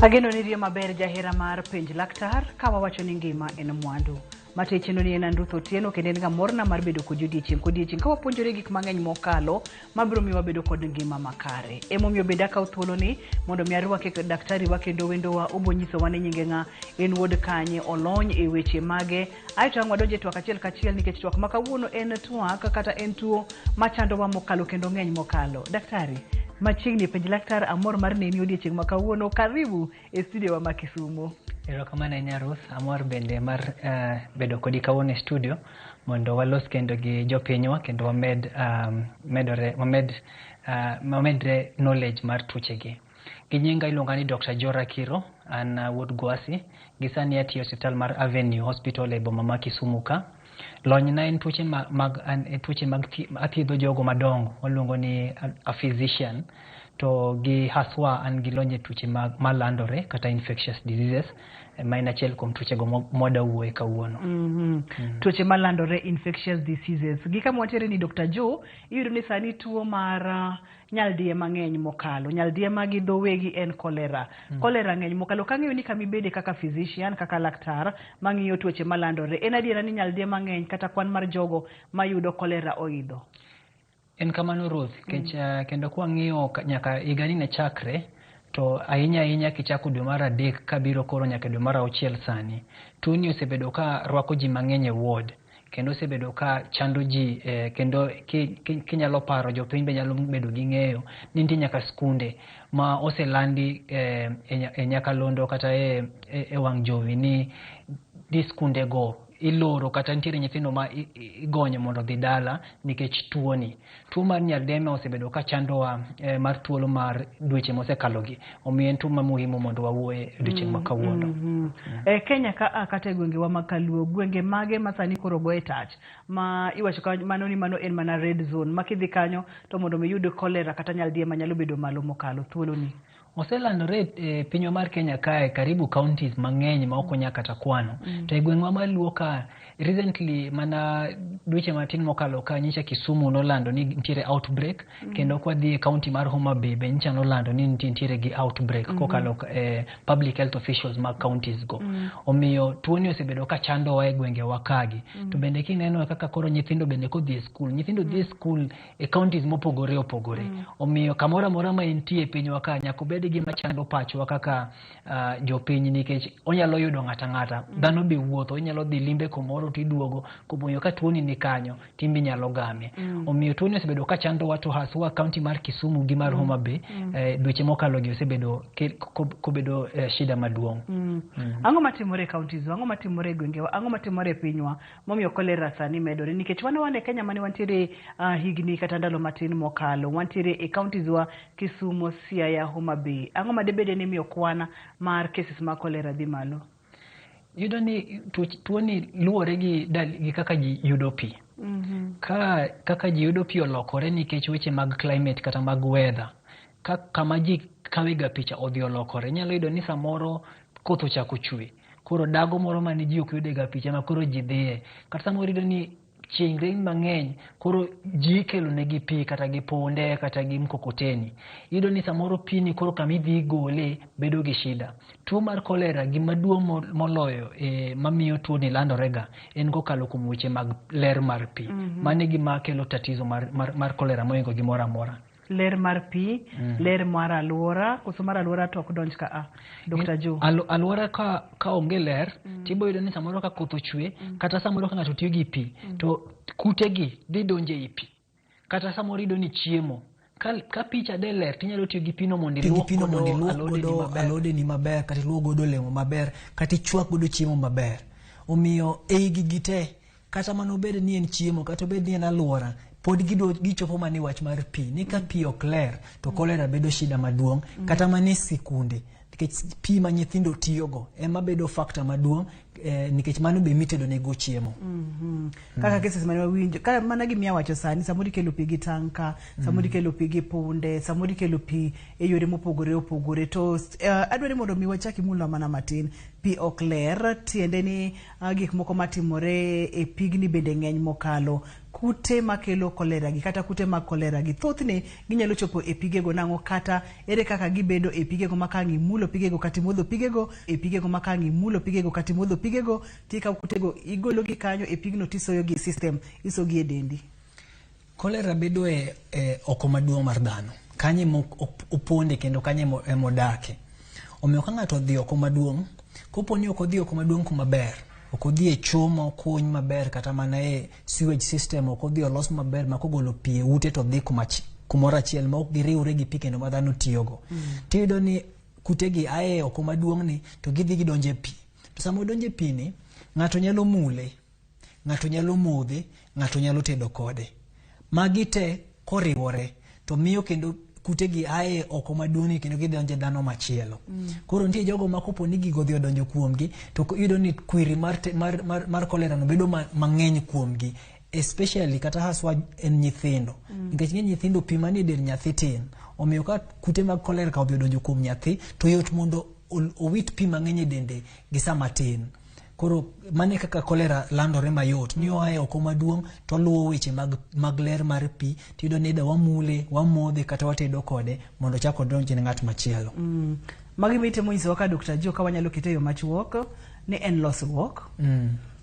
Ageno ni riyo maber jahera mar penj laktar ka wawacho ni ngima en mwandu. Mate chenro ni en an Ruth Otieno kendo en ga morna mar bedo kodi odiechieng' kodiechieng' ka wapuonjore gik mang'eny mokalo mabiro miyo wabedo kod ngima makare. Emomiyo bende akawo thuoloni mondo mi arwake daktari wa kendo wendowa obo nyisowa ni nyinge ng'a, en wuod kanye, olony e weche mage. Aeto ang' wadonje twak achiel kachiel nikech twak ma kawuono en twak kata en tuo machandowa mokalo kendo ng'eny mokalo. Daktari, machiegni e penj laktar amor mar neni odiechieng' ma kawuono. Karibu e studio wa ma Kisumu. Erokamano ahinya Ruth, amor bende mar bedo kodi kawuono e studio mondo walos kendo gi jopinywa kendo wamed medore wamed wamedre knowledge mar tuochegi. Gi nyinga iluonga ni Dr. Jora Kiro, an wuod Gwasi. Gi sani atiyo e osiptal mar Avenue Hospital e boma ma Kisumu ka. Lonyna en tuoche mag en tuoche mag athiedho jogo madongo waluongo ni a physician to gi haswa an gi lony e tuoche mag malandore kata infectious diseases ma en achiel kuom tuoche go mwada wuoye kawuono. Tuoche malandore infectious diseases. Gi kama wantiere ni Dr. Joe, iyudo ni sani tuo mar nyaldiema ng'eny mokalo. Nyaldiema gi dho wegi en cholera. Cholera ng'eny mokalo. Kang'eyo ni kama ibede kaka physician, kaka laktar mang'iyo tuoche malandore, en adiera ni nyaldiema ng'eny kata kwan mar jogo mayudo cholera oidho? En kamano Ruth, nikech kendo kwang'iyo nyaka higani ne chakre, to ahinya ahinya kichako dwe mar adek kabiro koro nyaka dwe mar auchiel sani, tuoni osebedo ka rwako ji mang'eny e ward kendo osebedo ka chando ji kendo kinyalo paro jopiny be nyalo bedo gi ng'eyo ni nitie nyaka skunde ma oselandi e nyakalondo kata e wang' jowi ni skunde go iloro kata nitiere nyithindo ma igonyo mondo odhi dala nikech tuoni. Tuo mar nyaldiema osebedo ka chandowa mar thuolo mar dweche mosekalogi. Omiyo en tuo ma muhimu mondo wawuoye e odiochieng' ma kawuono. E Kenya ka kata e gwengewa mag kaluo, gwenge mage ma sani koro goye tach ma iwacho ka mano ni mano en mana red zone ma kidhi kanyo to mondo mi iyud cholera kata nyaldiema nyalo bedo malo mokalo thuoloni? Oselandore e pinywa mar Kenya kae karibu counties mang'eny ma ok wanyal kata kwano. To e gweng'wa mar Luo ka recently mana dweche matin mokalo ka nyicha Kisumu nolando ni nitiere outbreak kendo kwadhi e county mar Homa Bay be nyicha nolando ni nitiere gi outbreak kokalo e public health officials mag counties go. Omiyo tuoni osebedo ka chandowa e gwengewa kagi. To bende kineno kaka koro nyithindo bende kodhi e school, nyithindo dhi e school e counties mopogore opogore. Omiyo kamoro amora ma entie e pinywa ka nyaka obed gima chando pachwa kaka jopiny nikech onyalo yudo ng'ata ng'ata. Dhano be wuotho, inyalo dhi limbe kumoro tiduogo, komoyo ka tuoni ni kanyo timbe inyalo game. Omiyo tuoni osebedo ka chandowa to haswa county mar Kisumu gi mar Homa Bay dweche mokalo gi osebedo kobedo shida maduong'. Ang'o matimore e counties wa? Ang'o matimore e gwengewa? Ang'o matimore e pinywa momiyo cholera sani medore? Nikech wan wan e Kenya mane wantiere higni kata ndalo matin mokalo, wantiere e counties wa Kisumu, Siaya, Homa Bay. Ang'o madibede ni miyo kwan mar cases mag cholera dhi malo? Iyudo ni tuoni luwore gi kaka ji yudo pi. Ka kaka ji yudo pi olokore nikech weche mag climate kata mag weather. Ka kama ji kawega picha odhi olokore. Inyalo yudo ni samoro koth ochako chwe. Koro dago moro mane ji ok yudega pi ema koro ji dhiye. Kata samoro iyudo ni chieng' rieny mang'eny koro ji ikelo negi pi kata gi punde kata gi mkokoteni. Iyudo ni samoro pi ni koro kama idhi igole bedo gi shida. Tuo mar cholera gima duong' moloyo mamiyo tuo ni landore ga en kokalo kuom weche mag ler mar pi. Mano e gima kelo tatizo mar cholera mohingo gimoro amora. Ler mar pi, ler mar aluora, koso mar aluora to ok donj ka a, Dr. Joe. Aluora ka onge ler, tibo yudo ni samoro ka koth ochwe, kata samoro ka ng'ato tiyo gi pi, to kutegi dhi donjo ei pi. Kata samoro iyudo ni chiemo, ka pi cha de ler, tinyalo tiyo gi pino mondo iluok godo alodeni maber. Alodeni maber, kata iluok godo olemo maber, kata ichwak godo chiemo maber. Omiyo ei gigi te, kata mana obed ni en chiemo, kata obed ni en aluora, pod gichopo mana e wach mar pi. Ni ka pi ok ler, to cholera bedo shida maduong', kata mana e sikunde. Nikech pi ma nyithindo tiyogo ema bedo factor maduong', nikech mano be mitedo nego chiemo. Kaka cases mane wawinjo, ka mana gima iwacho sani, samoro ikelo pi gi tanka, samoro ikelo pi gi punde, samoro ikelo pi e yore mopogore opogore. To adwaro ni mondo mi wachak imulwa mana matin. Pi ok ler, tiende ni gik moko matimore e pigni bende ng'eny mokalo. Kute makelo kolera gi kata kute mag kolera gi thothne ginyalo chopo e pigego nang'o, kata ere kaka gibedo e pigego ma ka ang' imulo pigego kata imodho pigego e pigego ma ka ang' imulo pigego kata imodho pigego tikawo kutego igologi kanyo e pigno tisoyogi e system, isogi e dendi. Kolera bedo e oko maduong' mar dhano. Kanyo ema oponde kendo kanyo ema odake. Omiyo ka ng'ato odhi oko maduong', kopo ni ok odhi oko maduong' kuma ber, ok odhi e choo ma okuny maber kata mana e sewage system ok odhi olos maber ma kogolo pi e ute to dhi kumoro achiel ma ok giriwre gi pi kendo ma dhano tiyogo. Tiyudo ni kutegi ae oko maduong' ni to gidhi gidonjo e pi. To sama odonjo e pi ni, ng'ato nyalo mule, ng'ato nyalo modhe, ng'ato nyalo tedo kode. Magi te koriwore to miyo kendo kutegi ae oko maduong' kendo gidonjo e dhano machielo. Koro nitie jogo ma kopo ni gigo odhi odonjo kuomgi to iyudo ni kwiri mar kolera no bedo mang'eny kuomgi, especially kata haswa en nyithindo. Nikech ng'eny nyithindo pi manie del nyathi tin. Omiyo ka kute mag kolera ka odhi odonjo kuom nyathi to yot mondo owit pi mang'eny e dende gi sama tin. Koro mano e kaka kolera landore mayot. Ni oa e oko maduong' to oluwo weche mag ler mar pi tiyudo ni either wamule, wamodhe kata watedo kode mondo ochak odonj ne ng'at machielo. Magi mitemo nyisowa ka Dr. Joe ka wanyalo kete e yo machuok ni en losruok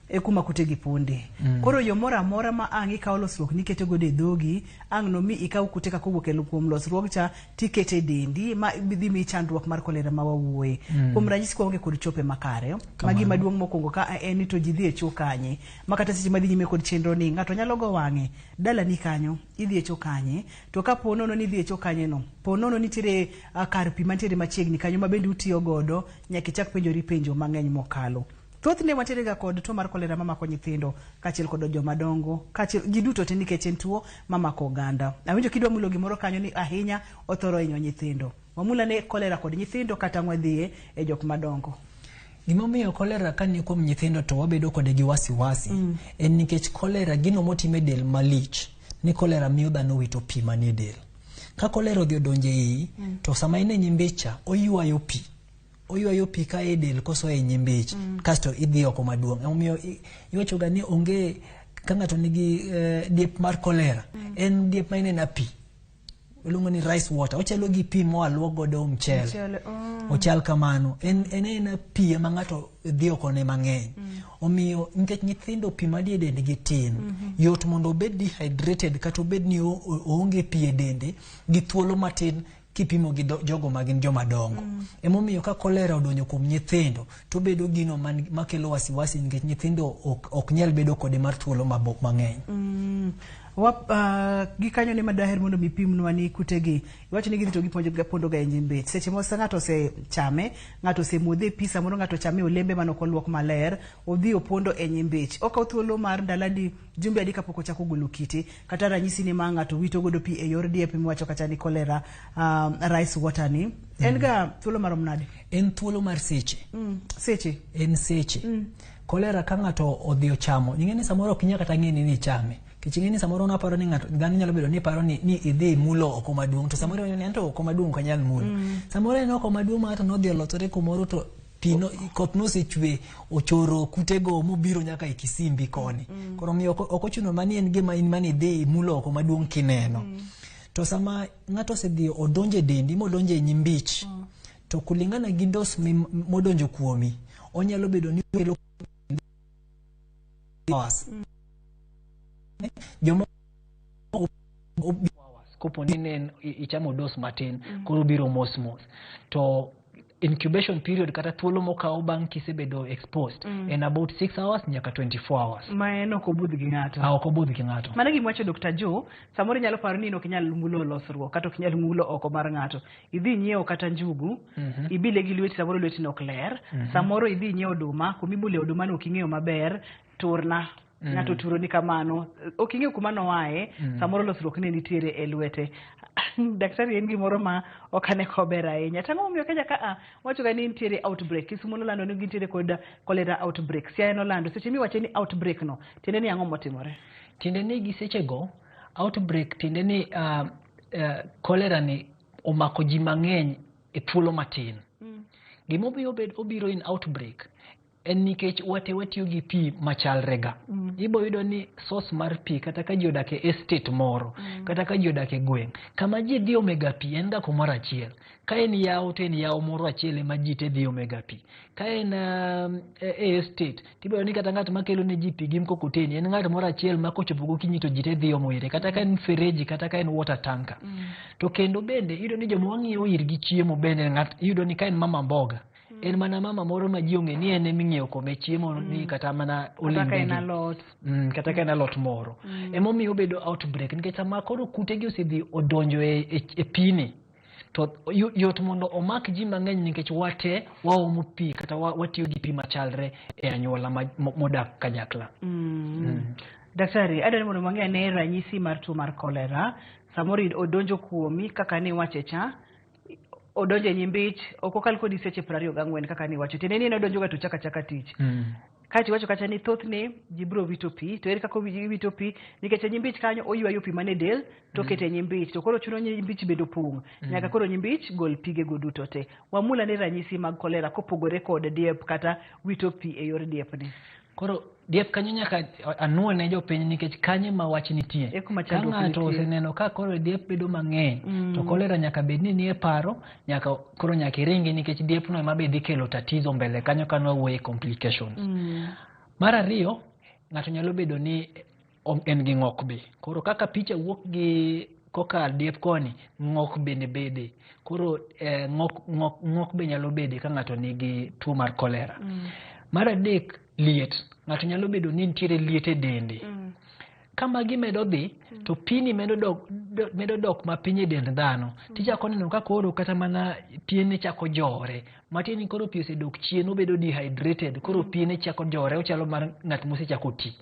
e kuma kutegi ponde. Koro yo moro amora ma ang' ikawo losruok nikete godo e dhogi, ang' nomi ikaw kute kaka owuok e kuom losruok cha tikete e dendi ma dhi miyi chandruok mar kolera ma wawuoye. Kuom ranyisi kwaonge kod chope makare, ma gima duong' mokwongo ka en ni to ji dhi e cho kanye, ma kata seche madhi nyime kod chenro ni ng'ato nyalo go wang'e dalani kanyo, idhi e cho kanye, to ka po nono ni idhi e cho kanye no, po nono nitiere kar pi mantiere machiegni kanyo ma bende utiyo godo, nyaka ichak penjori penjo mang'eny mokalo. Thothne wantiere ga kod tuo mar kolera mamako nyithindo kaachiel kod joma dongo, kaachiel ji duto te nikech en tuo mamako oganda. Awinjo kidwa mulo gimoro kanyo ni ahinya othoro hinyo nyithindo. Wamul ane kolera kod nyithindo kata wadhiye e jok madongo. Gimomiyo kolera ka ni kuom nyithindo to wabedo kode gi wasiwasi en nikech kolera gino motimo e del malich ni kolera miyo dhano wito pi manie del. Ka kolera odhi odonjo e iyi to sama en e nyimbich cha oywayo pi. Oywayo pi ka e del koso e nyimbich kasto idhi oko maduong'. Emomiyo iwacho ga ni onge ka ng'ato nigi diep mar kolera en diep ma inena pi. Iluongo ni rice water. Ochalo gi pi moa luok godo mchele. Mchele, oh. Ochal kamano. En ena pi ema ng'ato dhi oko ne mang'eny. Omiyo nikech nyithindo pi manie dendgi tin, yot mondo obed dehydrated kata obed ni oonge pi e dende gi thuolo matin kipimo gi jogo ma gin joma dongo. Emomiyo ka kolera odonjo kuom nyithindo to obedo gino makelo wasiwasi nikech nyithindo ok nyal bedo kode mar thuolo mang'eny. Gikanyo ne madaher mondo mi pimnwa ni kutegi iwacho ni gidhi to gipuonjo pondo ga e nyimbich. Seche moko sa ng'ato osechame, ng'ato osemodhe pi, samoro ng'ato ochame olembe mane ok oluok maler, odhi opondo e nyimbich. Okawo thuolo mar ndalo adi, jumbe adi kapok ochako golo kite, kata ranyisi ni ma ng'ato wito godo pi e yor diep miwacho kata ni kolera rice water ni. En ga thuolo marom nade? En thuolo mar seche. Seche. En seche. Kolera ka ng'ato odhi ochamo, ing'e ni samoro ok inyal kata ng'e ni ichame. Nikech ing'e ni samoro naparo ni ng'ato, dhano nyalo bedo ni paro ni idhi mulo oko maduong', to samoro en to oko maduong' ok anyal mulo. Samoro en oko maduong' ma ng'ato nodhi olosore kumoro to pi no, koth nosechwe ochoro kutego mobiro nyaka e kisimbi koni. Koro omiyo ok ochuno mani en gima in mani idhi imulo oko maduong' kineno. To sama ng'ato osedhi odonjo e dendi modonjo e nyimbich, to kulingana gi dos modonjo kuomi, onyalo bedo ni okelo hours. Jomoko kopo ni ne ichamo dos matin, koro biro mos mos. To incubation period kata thuolo mokawo bang' kisebedo exposed en about 6 hours nyaka 24 hours. Ma en ok obudh gi ng'ato. Ah, ok obudh gi ng'ato. Mano gima wacho Dr. Joe, samoro inyalo paro ni in ok inyal mulo losruok kata ok inyal mulo oko mar ng'ato. Idhi nyiewo kata njugu, ibile gi lweti, samoro lweti ok ler. Samoro idhi nyiewo oduma, kuma ibule oduma no ok ing'eyo maber, turna. Ng'ato oturo ni kamano, ok ing'eyo kuma noaye, samoro losruok ne nitiere e lwete. Daktari en gimoro ma ok ane kober ahinya. To ang'o momiyo Kenya ka wacho ga ni nitiere outbreak? Kisumu nolando ni gintiere kod cholera outbreak. Siaya nolando. Seche miwache ni outbreak no, tiende ni ang'o motimore? Tiende ni gi sechego, outbreak tiende ni cholera ni omako ji mang'eny e thuolo matin. Gimomiyo obiro in outbreak, En nikech wate watiyo gi pi machalre ga. Ibo yudo ni source mar pi kata ka ji odak e estate moro, kata ka ji odak e gweng', kama ji dhi omega pi en ga kumoro achiel. Ka en yawo to en yawo moro achiel ema ji te dhi omega pi. Ka en e estate, tibo yudo ni kata ng'at makelo ne ji pi gi mkokoteni en ng'at moro achiel ma kochopo gokinyi to ji te dhi omo ire, kata ka en mfereji kata ka en water tanker. To kendo bende iyudo ni joma wang'iewo irgi chiemo bende ng'at iyudo ni ka en mama mboga, en mana mama moro ma ji ong'e ni en eming'iewo kome chiemo ni kata mana Kata ka en olembegi. alot. Kata ka en alot moro. Emomiyo obedo outbreak nikech sama koro kutegi osedhi odonjo e pini to yot mondo omak ji mang'eny nikech wate waomo pi kata watiyo gi pi machalre e anyuola modak kanyakla. Daktari, adwaro ni mondo wang'e ane ranyisi mar tuo mar kolera. Samoro odonjo kuomi kaka ne iwache cha, odonjo e nyimbich, ok okal kodi seche 24 kaka ne iwacho. Tiende ni en odonjo ga to chako achaka tich. Kaeto iwacho kacha ni thothne ji biro wito pi, to ere kaka iwito pi? Nikech e nyimbich kanyo oywayo pi mane del to oketo e nyimbich, to koro chuno nyimbich bende opong'. Nyaka koro nyimbich gol pigego duto te. Wamul ane ranyisi mag kolera kopogore kod diep kata wito pi e yor diepni. Koro diep kanyo nyaka anuo ne jopiny nikech kanyo ema wach nitie. E kuma Ka chandruok ng'ato nitie. oseneno ka koro diep bedo mang'eny, to kolera nyaka bed ni nie paro, nyaka koro nyaka iringi nikech diepno ema be dhi kelo tatizo mbele kanyo ka nwawuoye complications. Mar ariyo, ng'ato nyalo bedo ni en gi ng'ok be. Koro kaka picha wuok gi koka diep koni, ng'ok bende bede. Koro ng'ok be nyalo bede ka ng'ato nigi tuo mar kolera. Mar adek, liet. Ng'ato nyalo bedo ni nitiere liet e dende. Ka magi medo dhi, to pini medo dok mapiny e dend dhano. Tichako neno ka koro kata mana piene chako jore. Matiende ni koro pi osedok chien, obedo dehydrated. Koro piene chako jore, ochalo mar ng'at mosechako ti.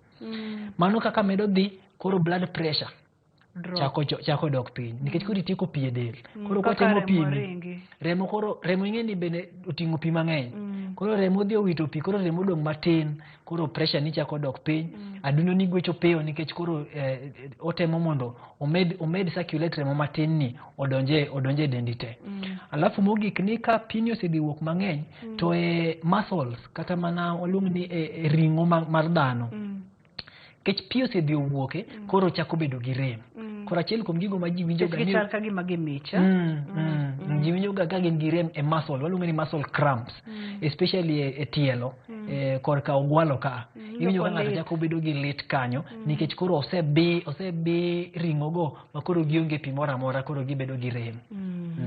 Mano kaka medo dhi, koro blood pressure Drop. chako dok piny. Nikech koro itieko pi e del. Koro Kaka kwatemo remo pimi, ringi. remo koro, remo ing'e ni bende oting'o pi mang'eny. Koro remo dhi owito pi, koro remo odong' matin, koro pressure ni chako dok piny. Adundo ni gwecho piyo nikech koro otemo mondo omed circulate remo matin ni odonje e dendi te. Alafu mogik ni ka pini osedhi wuok mang'eny, to e muscles kata mana waluong ni e ring'o mar dhano. Nikech pi osedhi owuoke, koro chako bedo gi rem. Koro achiel kuom gigo ma ji winjo ga Nikech ni gichal ka gima gimich, eh? Ji winjo ga ka gin gi rem e muscle, waluongo ni muscle cramps, especially e tielo, korka ogwalo ka. Iwinjo ka ng'ato lit. chako bedo gi lit kanyo, nikech koro osebi ring'o go ma koro gionge pi moro amora, koro gibedo gi rem.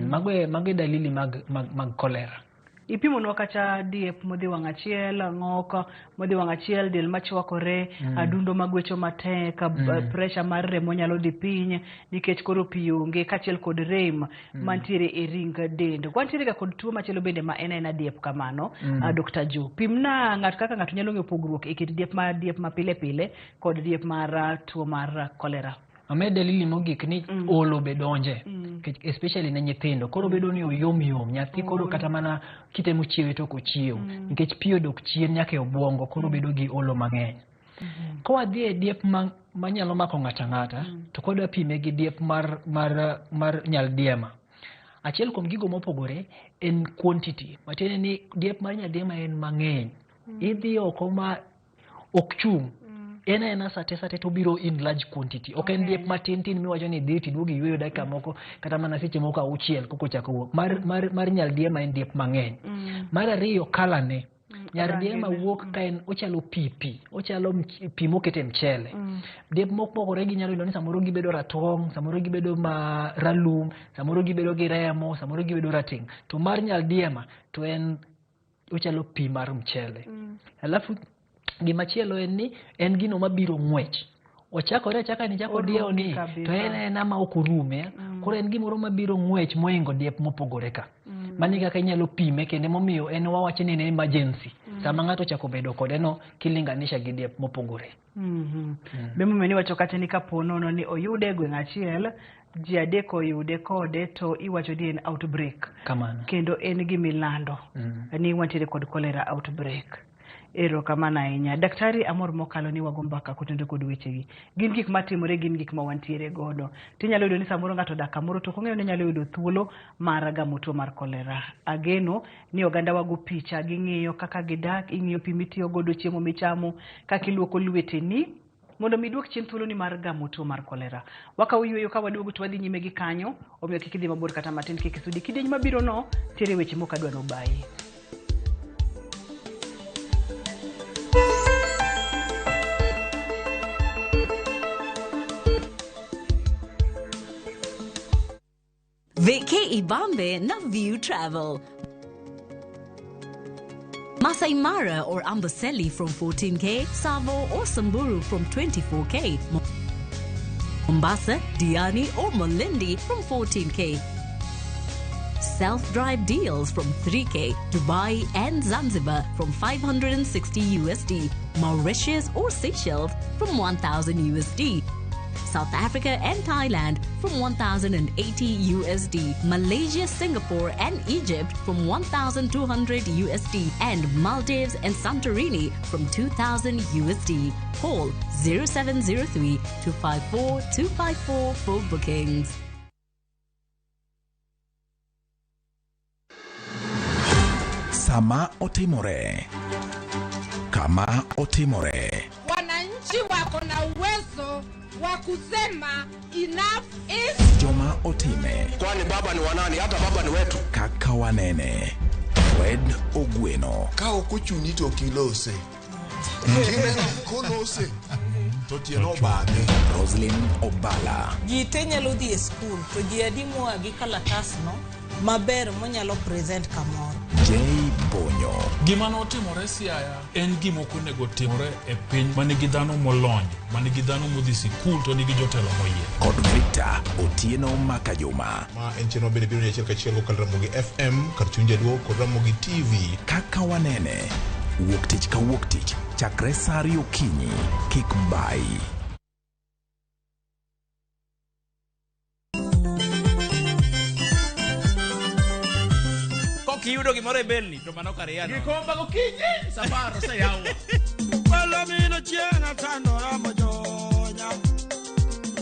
Mago e dalili mag kolera. Ipimonwa kata diep modhi wang' achiel, ng'ok modhi wang' achiel, del machwakore, adundo magwecho matek, pressure mar remo nyalo dhi piny nikech koro pi onge, kaachiel kod rem mantiere e ring dend. Wantiere ga kod tuo machielo bende ma en aena diep kamano. Dr. Joe, pimna ng'ato kaka ng'ato nyalo ng'eyo pogruok e kind diep mar diep ma pile pile kod diep mar tuo mar kolera. Amed dalili mogik ni olo be donje. Nikech especially ne nyithindo. Koro bedo ni oyom yom. Nyathi koro kata mana kitemo chiewe to ok ochiew. Nikech pi odok chien nyaka e obwongo, koro bedo gi olo mang'eny. Ka wadhi e diep manyalo mako ng'ato ang'ata, to kwadwa pime gi diep mar nyaldiema. Achiel kuom gigo mopogore en quantity. Matiende ni diep mar nyaldiema en mang'eny. Idhi oko ma ok chung'. En aena sate sate to obiro in large quantity. Ok en diep matin tin miwacho ni idhi tiduogo iyweyo dakika moko kata mana seche moko auchiel koka ochako wuok. Mar nyaldiema en diep mang'eny. Mar ariyo, colour ne. Nyaldiema Rangine. wuok ka en ochalo pi pi, ochalo pi moket e mchele. Diep mopogore ginyalo yudo ni samoro gibedo ratong', samoro gibedo ma ralum, samoro gibedo gi remo, samoro gibedo rateng'. To mar nyaldiema to en ochalo pi mar mchele. Alafu gimachielo en ni en gino mabiro ng'wech. Ochakore achaka ni chako Orume diewo ni, kabisa. to en aena ma ok orume. Koro en gimoro mabiro ng'wech mohingo diep mopogore ka. Mano e kaka inyalo pime, kendo emomiyo en wawacho ni en emergency. Sama ng'ato ochako bedo kode no, kilinganisha gi diep mopogore. Be momiyo niwacho kata ni kapo nono ni oyude e gweng' achiel, ji adek oyude kode, to iwacho ni en outbreak. Kamano. Kendo en gimilando ni wantiere kod cholera outbreak. Erokamano ahinya. Daktari amor mokalo ni wago mbaka kotenore kod wechegi. Gin gik matimore, gin gik ma wantiere godo. Tinyalo yudo ni samoro ng'ato odak kamoro to ok ong'eyo ni onyalo yudo thuolo mar gamo tuo mar kolera. Ageno ni oganda wago picha, ging'iyo kaka gidak, ing'iyo pi mitiyo godo, chiemo michamo, kaka iluoko lweteni, mondo mi iduok chien thuoloni mar gamo tuo mar kolera. Wakawo yueyo ka waduogo to wadhi nyime gi kanyo, omiyo kik idhi mabor kata matin, kik isudi. Kidieny mabiro no, nitiere weche mok adwa nobayi. Vacay Ibambe na View Travel. Masai Mara or Amboseli from 14K, Savo or Samburu from 24K, Mombasa, Diani or Malindi from 14K. Self-drive deals from 3K, Dubai and Zanzibar from 560 USD, Mauritius or Seychelles from 1000 USD. South Africa and Thailand from 1080 USD, Malaysia, Singapore and Egypt from 1200 USD, and Maldives and Santorini from 2000 USD. Call 0703 254 254 for bookings. Sama otimore, kama otimore, Wananchi wako na uwezo wa kusema enough is joma otime, Kwani baba ni wanani? Hata baba ni wetu. Kaka wanene. Fred Ogweno, Ka ok ochuni to ok ilose. Kineno kolose to tiende obadhe. Roslyn Obala, Ji te nyalo dhi e skul to ji adi moa gi kalatasno maber monyalo present kamoro. J Bonyo, Gima notimore Siaya en gima ok onego timore e piny ma nigi dhano molony, ma nigi dhano modhi sikul to nigi jotelo moyier. Kod Victor Otieno Makajuma. Ma en chenro bende biro ni achiel kachiel kokalo Ramogi FM kar chuny jaluo kod Ramogi TV. Kaka wanene, wuok tich ka wuok tich, chakre saa ariyo okinyi, kik bayi. Kok iyudo gimoro e belni to mano kar yano. Gikomba gokinyi safar oseyawa. Palomino chieng' atandora mojonya.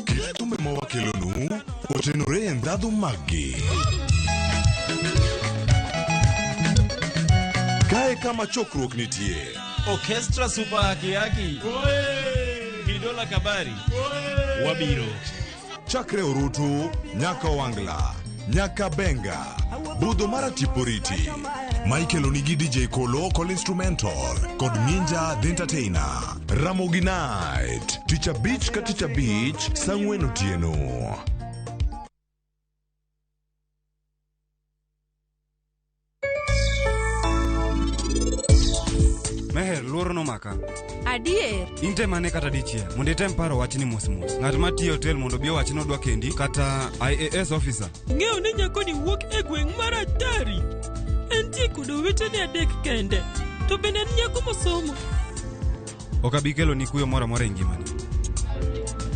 Kit thumbe ma wakelonu otenore e ndhadhu maggi. Kae kama chokruok nitie. Orchestra Super Haki Haki. Bidola Kabari. Wabiro. Chakre Orutu, nyaka Wangla, nyaka Benga, budho mar Atiporiti. Michael onigi DJ Kolo Kol Instrumental kod Minja The Entertainer. Ramogi Night, tich abich ka tich abich, saa ang'wen otieno. Meher, luoro nomaka. Adier. In tem ane kata dichiel mondo item paro wachni mos mos. Ng'at ma tiyo e hotel mondo obi owach ni odwa kendi kata IAS officer. Ng'eyo ni nyakoni wuok e gweng' mar Atari. Entie kod owetene adek kende. To bende en nyako mosomo. Ok abi kelo ni kuyo moro amora e ngimani.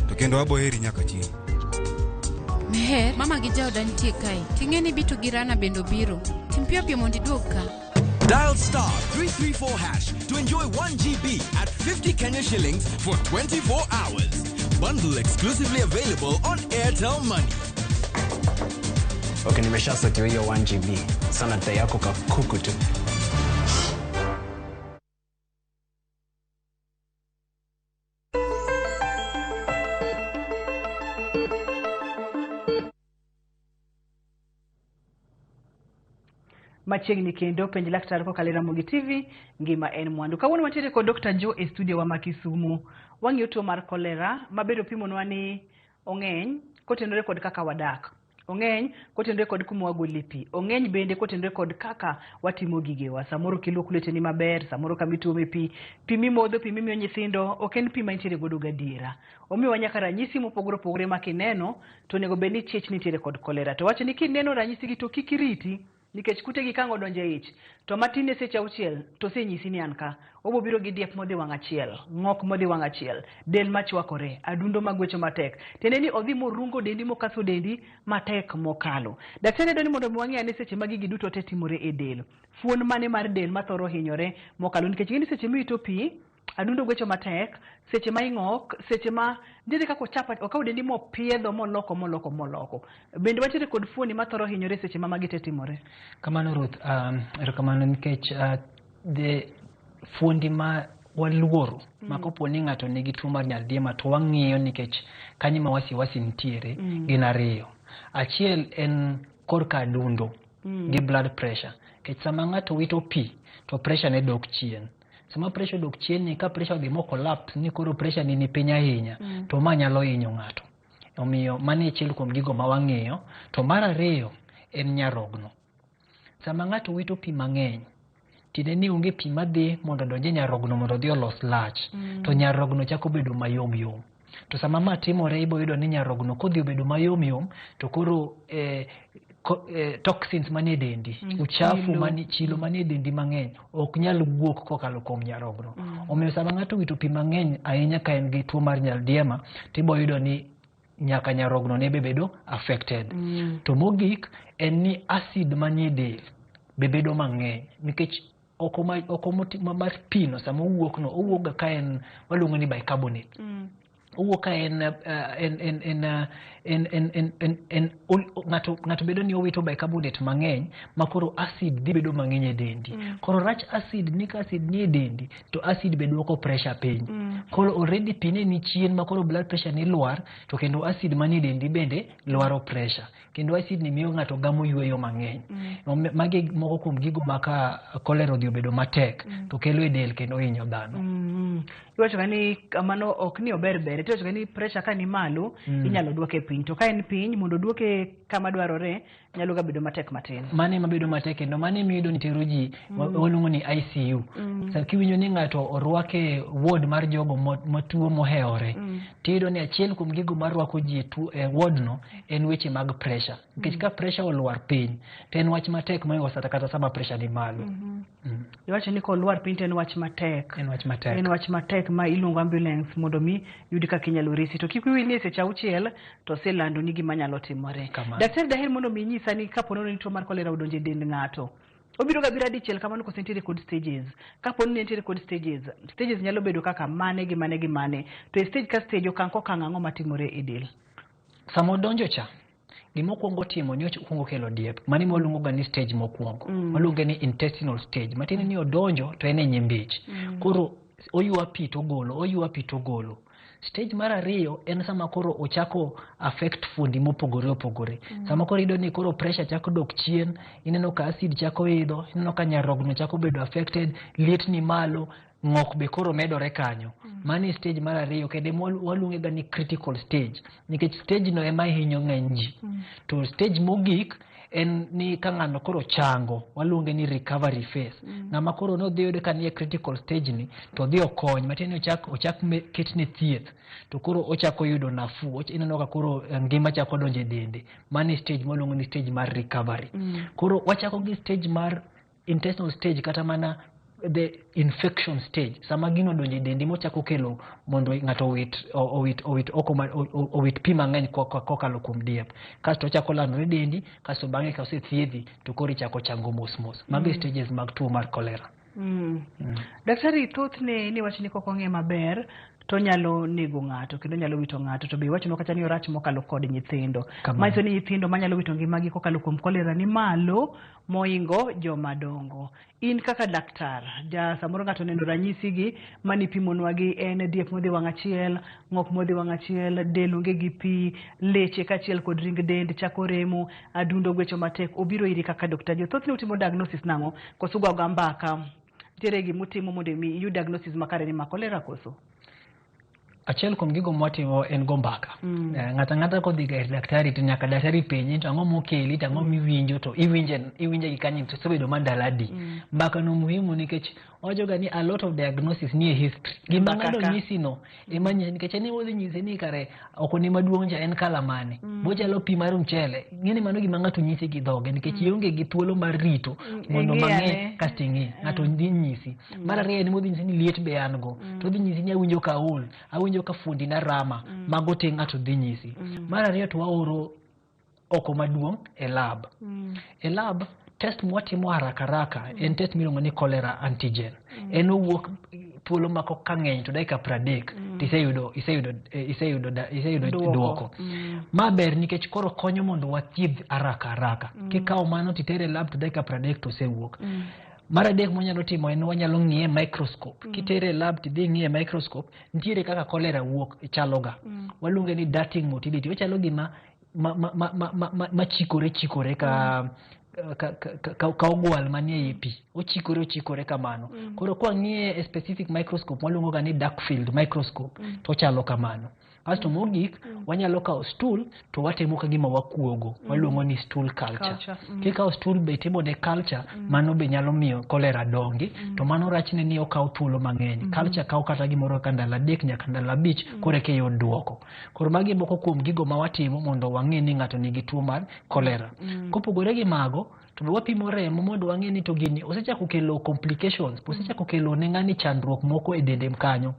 To kendo abo heri nyaka chieng'. Meher, mama gi jaoda nitie kae. Ting'e ni Bitu gi Rana bende obiro. Tim piyo piyo mondo iduog ka. Dial star 334 hash to enjoy 1 GB at 50 Kenya shillings for 24 hours. Bundle exclusively available on Airtel Money. Okay, nimeshasotiwa hiyo 1 GB. Sana dai yako kakuku tu. Machiegni kendo penj laktar kokalo e Ramogi TV, ngima en mwandu. Kawuono wantiere kod Dr. Joe e studio wa ma Kisumu. Wang'iyo tuo mar kolera mabedo pimonwa ni ong'eny kotenore kod kaka wadak. Ong'eny kotenore kod kuma wagole pi. Ong'eny bende kotenore kod kaka watimo gigewa. Samoro kiluok lweteni maber, samoro kama ituome pi, pi mimodho, pi mimiyo nyithindo, ok en pi ma intiere godo gadiera. Omiyowa nyaka ranyisi mopogore opogore ma kineno to onego bed ni chich nitiere kod kolera. To wacho ni kineno ranyisi gi to kik iriti. Nikech kutegi ka ang' odonjo e ich, to matin ne seche auchiel to osenyisi ni an ka. Obo biro gi diep modhi wang' achiel, ng'ok modhi wang' achiel, del machwakore, adundo magwecho matek. Tiende ni odhi morungo dendi mokaso dendi matek mokalo. Daktari adwa ni mondo mi wang'e ane seche ma gigi duto te timore e del. Fuon mane mar del mathoro hinyore mokalo nikech ing'e ni seche miwito pi, adundo gwecho matek, seche ma ing'ok, seche ma nitiere kaka ochapa okawo dendi mopiedho moloko moloko moloko. Bende wantiere kod fuoni mathoro hinyore seche ma magi te timore? Kamano Ruth, erokamano nikech the fuondi ma waluoro ma kopo ni ng'ato nigi tuo mar nyaldiema to wang'iyo nikech kanyo ma wasiwasi nitiere gin ariyo. Achiel en korka adundo gi blood pressure. Nikech sama ng'ato wito pi to pressure ne dok chien. Sama pressure odok chien ni ka pressure odhi mo collapse ni koro pressure ni piny ahinya to ma nyalo hinyo ng'ato. Omiyo mano e achiel kuom gigo ma wang'iyo. To mar ariyo en nyarogno. Sama ng'ato wito pi mang'eny, tiende ni onge pi madhi mondo odonj e nyarogno mondo odhi olos lach. To nyarogno chako bedo mayom yom. To sama ma timore ibo yudo ni nyarogno kodhi obedo mayom yom to koro toxins manie dendi, uchafu manie chilo manie dendi mang'eny ok nyal wuok kokalo kuom nyarogno. Omiyo sama ng'ato owito pi mang'eny ahinya ka en gi tuo mar nyaldiema, tibo yudo ni nyaka nyarogno ne be bedo affected. To mogik en ni acid manie del be bedo mang'eny nikech oko ma, oko mar pi no sama owuok no owuok ga ka en waluongo ni bicarbonate. Owuok ka en en en en en en en en en ng'ato ng'ato bedo ni owito bicarbonate mang'eny ma koro acid dhi bedo mang'eny e dendi. Koro rach acid ni ka acid ni e dendi to acid be duoko pressure piny. Koro already pi ne ni chien ma koro blood pressure ni lwar to kendo acid manie dendi bende lwaro pressure. Kendo acid ni miyo ng'ato gamo yueyo mang'eny. Magi moko kuom gigo ma ka cholera odhi obedo matek to kelo e del kendo hinyo dhano. Iwacho ga ni mano ok ni ober ber, iwacho ga ni pressure ka ni malo inyalo duoke piny, to ka en piny mondo duoke kama dwarore nyalo ga bedo matek matin. Mano ema bedo matek kendo mano ema iyudo ni tero ji waluongo ni ICU. Sa kiwinjo ni ng'ato orwake ward mar jogo matuo mohewore, tiyudo ni achiel kuom gigo marwako ji e ward no en weche mag pressure. Nikech ka pressure olwar piny to en wach matek mohingo kata sama pressure ni malo. Iwacho ni kolwar piny to en wach matek. En wach matek. En wach matek ma iluongo ambulance mondo mi yud kaka inyalo resi. To kik wiwi ni e seche auchiel to oselando ni gima nyalo timore. Daktari daher mondo mi inyisa ni kapo ni tuo mar cholera odonjo e dend ng'ato, obiro ga biro dichiel kamano koso nitiere kod stages. Kapo ni nitiere kod stages, stages nyalo bedo kaka mane gi mane gi mane. To e stage ka stage okang' kokang' ang'o matimore e del? Sama odonjo cha, gima okwongo timo ni okwongo kelo diep. Mano ema waluongo ga ni stage mokwongo. Waluonge ni intestinal stage. Matiende ni odonjo to en e nyimbich. Koro oywa pi to ogolo, oywa pi to ogolo. Stage mar ariyo en sama koro ochako affect fuondi mopogore opogore. Sama koro iyudo ni koro pressure chako dok chien, ineno ka acid chako idho, ineno ka nyarogno chako bedo affected, liet ni malo, ng'ok be koro medore kanyo. Mano e stage mar ariyo kendo ema waluonge ga ni critical stage nikech stage no ema hinyo ng'eny ji. To stage mogik en ni ka ng'ano koro chango, waluonge ni recovery phase. Ng'ama koro nodhi yude ka nie critical stage ni to odhi okony, matiende ni ochak ketne thieth to koro ochako yudo nafuu, ineno ka koro ngima chako donjo e dende. Mano e stage mwaluongo ni stage mar recovery. Koro wachako gi stage mar intestinal stage kata mana the infection stage. Sama gino odonjo e dendi mochako kelo mondo ng'ato owit oko owit pi mang'eny kokalo kuom diep. Kasto ochako landore e dendi, kasto bang'e ka osethiedhi to koro ichako chango mos mos. Mago e stages mag tuo mar cholera. Daktari, thothne ni wach ni kok ong'e maber to nyalo nego ng'ato kendo nyalo wito ng'ato, to be iwachonwa kata ni orach mokalo kod nyithindo. Manyiso ni nyithindo manyalo wito ngimagi kokalo kuom cholera ni malo mohingo joma dongo. In kaka daktar, ja samoro ng'ato oneno ranyisi gi manipimonwa gi en diep modhi wang' achiel, ng'ok modhi wang' achiel, del onge gi pi, leche kaachiel kod ring dend chako remo, adundo gwecho matek, obiro iri kaka daktari. Thothne utimo diagnosis nang'o? Koso ugo agoya mbaka? Nitiere gimutimo mondo mi iyud diagnosis makare ni ma cholera koso? Achiel kuom gigo mwatimo en go mbaka. Ng'ato ang'ata kodhi ga ir daktari to nyaka daktari penje to ang'o mokeli to ang'o miwinjo to iwinje iwinje gi kanye to osebedo ma ndalo adi. Mbaka no muhimu nikech wawacho ga ni a lot of diagnosis nie history. Gima Mbaka ng'ato ka. nyisi no ema nyisi nikech en ema odhi nyisi ni kare oko ni maduong' cha en kala mane. Bochalo pi mar mchele. Ing'eni mano gima ng'ato nyisi gi dhoge nikech ionge gi thuolo mar rito mondo ing'i mang'e ane. kasto ing'i. Ng'ato dhi nyisi. Mar ariyo en modhi nyisi ni liet be an go. To odhi nyisi ni awinjo ka aol, awinjo ka fuondi na rama. Mago te ng'ato dhi nyisi. Mar ariyo to waoro oko maduong' e lab. E lab test mwatimo haraka haraka en test miluongo ni cholera antigen. En owuok thuolo mako ka ng'eny to dakika 30 tiseyudo iseyudo iseyudo iseyudo Duoko. duoko. Ma ber nikech koro konyo mondo wathiedh haraka haraka. Kikawo mano titere e lab to dakika 30 to osewuok. Mar adek mwanyalo timo en wanyalo ng'iye e microscope. Kitere e lab tidhi ing'iye e microscope, nitiere kaka cholera wuok chaloga. Waluonge ni darting motility. Ochalo gima ma, ma, ma, ma, ma, ma, ma chikore chikore ka ogwal manie ei pi. Ochikore ochikore kamano. Koro kwang'iye e specific microscope waluongo ga ni dark field microscope to ochalo kamano. Kasto mogik, wanyalo kawo stool to watimo ka gima wakuogo. Waluongo ni stool culture. Culture. Kikawo stool be itimo ne culture, mano be nyalo miyo cholera dongi, to mano rachne ni okawo thuolo mang'eny. Culture kawo kata gimoro kaka ndalo 3 nyaka ndalo 5 koro eka iyud duoko. Koro magi e moko kuom gigo ma watimo mondo wang'e ni ng'ato nigi tuo mar cholera. Kopogore gi mago, to be wapimo remo mondo wang'e ni to gini osechako kelo complications, osechako kelo ne ng'ani chandruok moko e dende kanyo.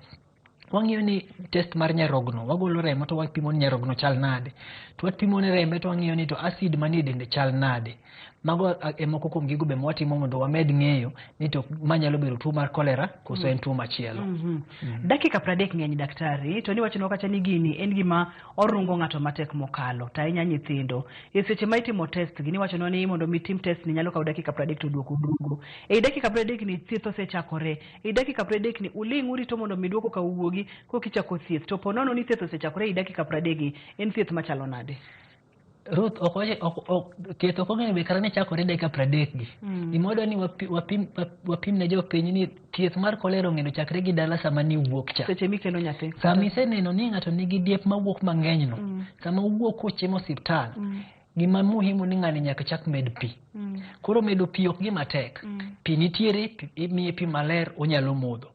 Wang'iyo ni test mar nyarogno, wagolo remo to wapimo ni nyarogno chal nade. To wapimo ne rembe to wang'iyo ni to acid manie dende chal nade. Mago e moko kuom gigo be mwatimo mondo wamed ng'eyo ni to ma nyalo bedo tuo mar cholera koso en tuo machielo. Dakika 30 ng'eny daktari, to niwachonwa kacha ni gini en gima orungo ng'ato matek mokalo, to ahinya nyithindo. E seche ma itimo test gi, niwachonwa ni mondo mi tim test ni nyalo kawo dakika 30 to duoko duogo. Ei dakika 30 ni thieth osechakore. Ei dakika 30 ni uling' urito mondo mi duoko ka owuogi koka ichako thieth. To po nono ni thieth osechakore ei dakika 30 gi, en thieth machalo nade? Ruth, ok wache, ok, thieth ok ong'eyo be kata ne chakore dakika 30 gi. Gima wadwa ni wapim ne jopiny ni thieth mar cholera ong'eyo chakre gi dala sama niwuok cha. Seche mikelo nyathi. Sama iseneno ni ng'ato nigi diep mawuok mang'eny no, sama owuok kochiemo osiptal, gima muhimu ni ng'ani nyaka chak med pi. Koro medo pi ok gima tek. Pi nitiere, imiye pi maler onyalo modho.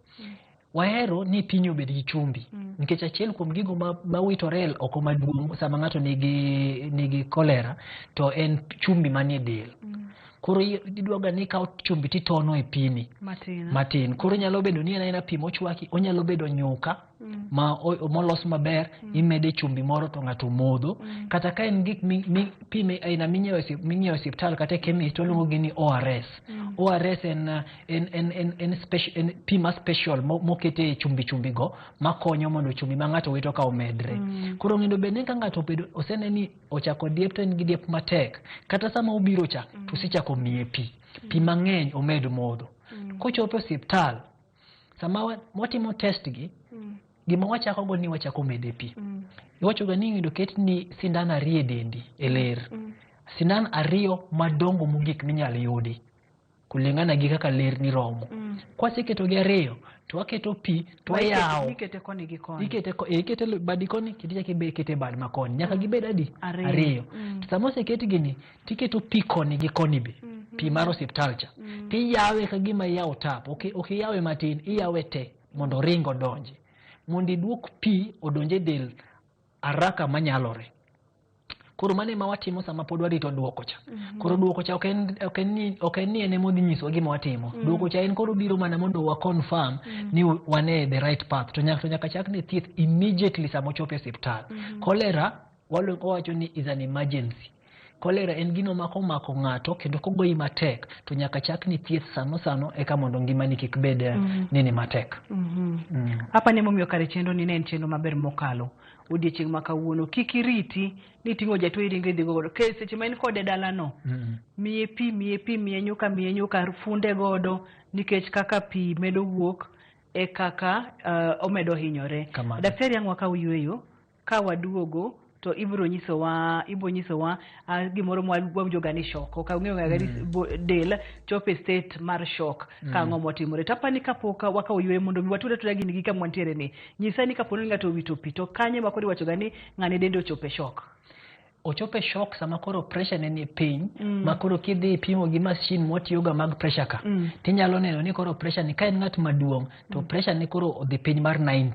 Wahero ni pini obed gi chumbi nikech achiel kuom gigo ma witore oko maduong' sama ng'ato nigi cholera to en chumbi manie del. Koro idwaga ni ikawo chumbi titono e pini Matin. matin. Koro nyalo bedo ni en aena pi mochwaki, onyalo bedo nyuka ma molos maber, imede chumbi moro to ng'ato modho. Kata ka en gik mi, pi aina minyiewo e osiptal kata e chemist waluongo gi ni ORS. ORS en pi ma special mokete chumbi chumbi go makonyo mondo chumbi ma ng'ato wito ka omedre. Koro onego bed ni ka ng'ato obedo osene ni ochako diep to en gi diep matek, kata sama obiro cha to osechako miye pi. Pi mang'eny omed modho. Kochopo e osiptal, sama watimo test gi, gima wachako go ni wachako mede pi. Iwacho ga ni onego ketni sindan 2 e dendi e ler. Sindan 2 madongo mogik minyal yudi kulingana gi kaka ler ni romo. Kwaseketo gi 2 to waketo pi to wayawo. Ikete koni gi koni. Ikete badi koni kendo ichako ibe ikete bad ma koni. Nyaka gibed adi? 2. 2. To sama oseket gini tiketo pi koni gi koni be. Pi mar osiptal cha. Tiyawe ka gima iyawo tap. Ok iyawe matin, iyawe te mondo oring odonji. Mondo iduok pi odonj e del haraka manyalore. Koro mano ema watimo sama pod warito duoko cha. Koro duoko cha ok en ni en ema odhi nyisowa gima watimo. Duoko cha en koro biro mana mondo wa confirm ni wan e the right path. To nyaka chak ne thieth immediately sama ochopo e osiptal. Cholera wawacho ni is an emergency. Cholera en gino ma komako ng'ato kendo kogoyi matek to nyaka chak ni thieth sano sano eka mondo ngimani kik bed nini matek. Apa ni momiyo kare chenro ni ne en chenro maber mokalo. Odiechieng' ma kawuono kik iriti ni iting'o jatuo iringo idhi godo. Ke seche ma in kode dalano, miye pi, miye pi, miye nyuka, miye nyuka, funde godo nikech kaka pi medo wuok e kaka omedo hinyore. Kamano. Daktari ang' wakaw yueyo ka waduogo. To ibiro nyisowa, ibiro nyisowa gimoro ma wawinjo ga ni shock. Ok ang'eyo ga ni del chopo e state mar shock ka ang'o motimore. To apani kapok wakawo yweyo mondo mi watud atuda gini gi kama wantiere ni. Nyisa ni kapo ni ng'ato owito pi to kanye ma koro iwacho ga ni ng'ani dende ochopo e shock. Ochopo e shock sama koro pressure ne ni piny, ma koro kidhi ipimo gi machine mwatiyoga mag pressure ka, tinyalo neno ni koro pressure ni ka en ng'at maduong' to pressure ni koro odhi piny mar 90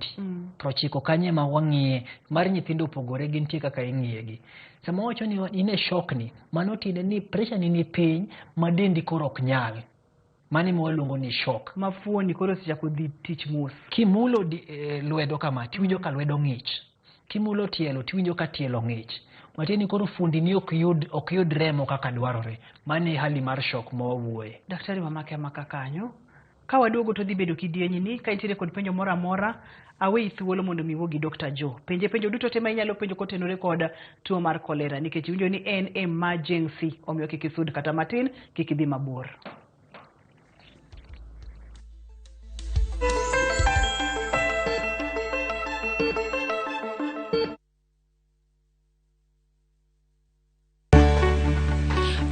90 kanye ma wang'iye. Mar nyithindo opogore, gintie kaka ing'iye gi. Sama wacho ni in e shock ni, mano tiende ni pressure ni ni piny ma dendi koro ok nyal. Mano ema waluongo ni shock. Ma fuoni koro osechako dhi tich mos. Kimulo lwedo kama, tiwinjo ka lwedo ng'ich. Kimulo tielo, tiwinjo ka tielo ng'ich. Matiende ni koro fundi ni ok yud remo kaka dwarore. Mano e hali mar shock ma wawuoye. Daktari mamake amaka kanyo. Ka waduogo to dhi bedo kidieny ni ka intiere kod penjo moro amora, aweyi thuolo mondo mi iwuo gi Dr. Joe. Penje penjo duto te ma inyalo penjo kotenore kod tuo mar kolera nikech iwinjo ni en emergency, omiyo kik isud kata matin, kik idhi mabor.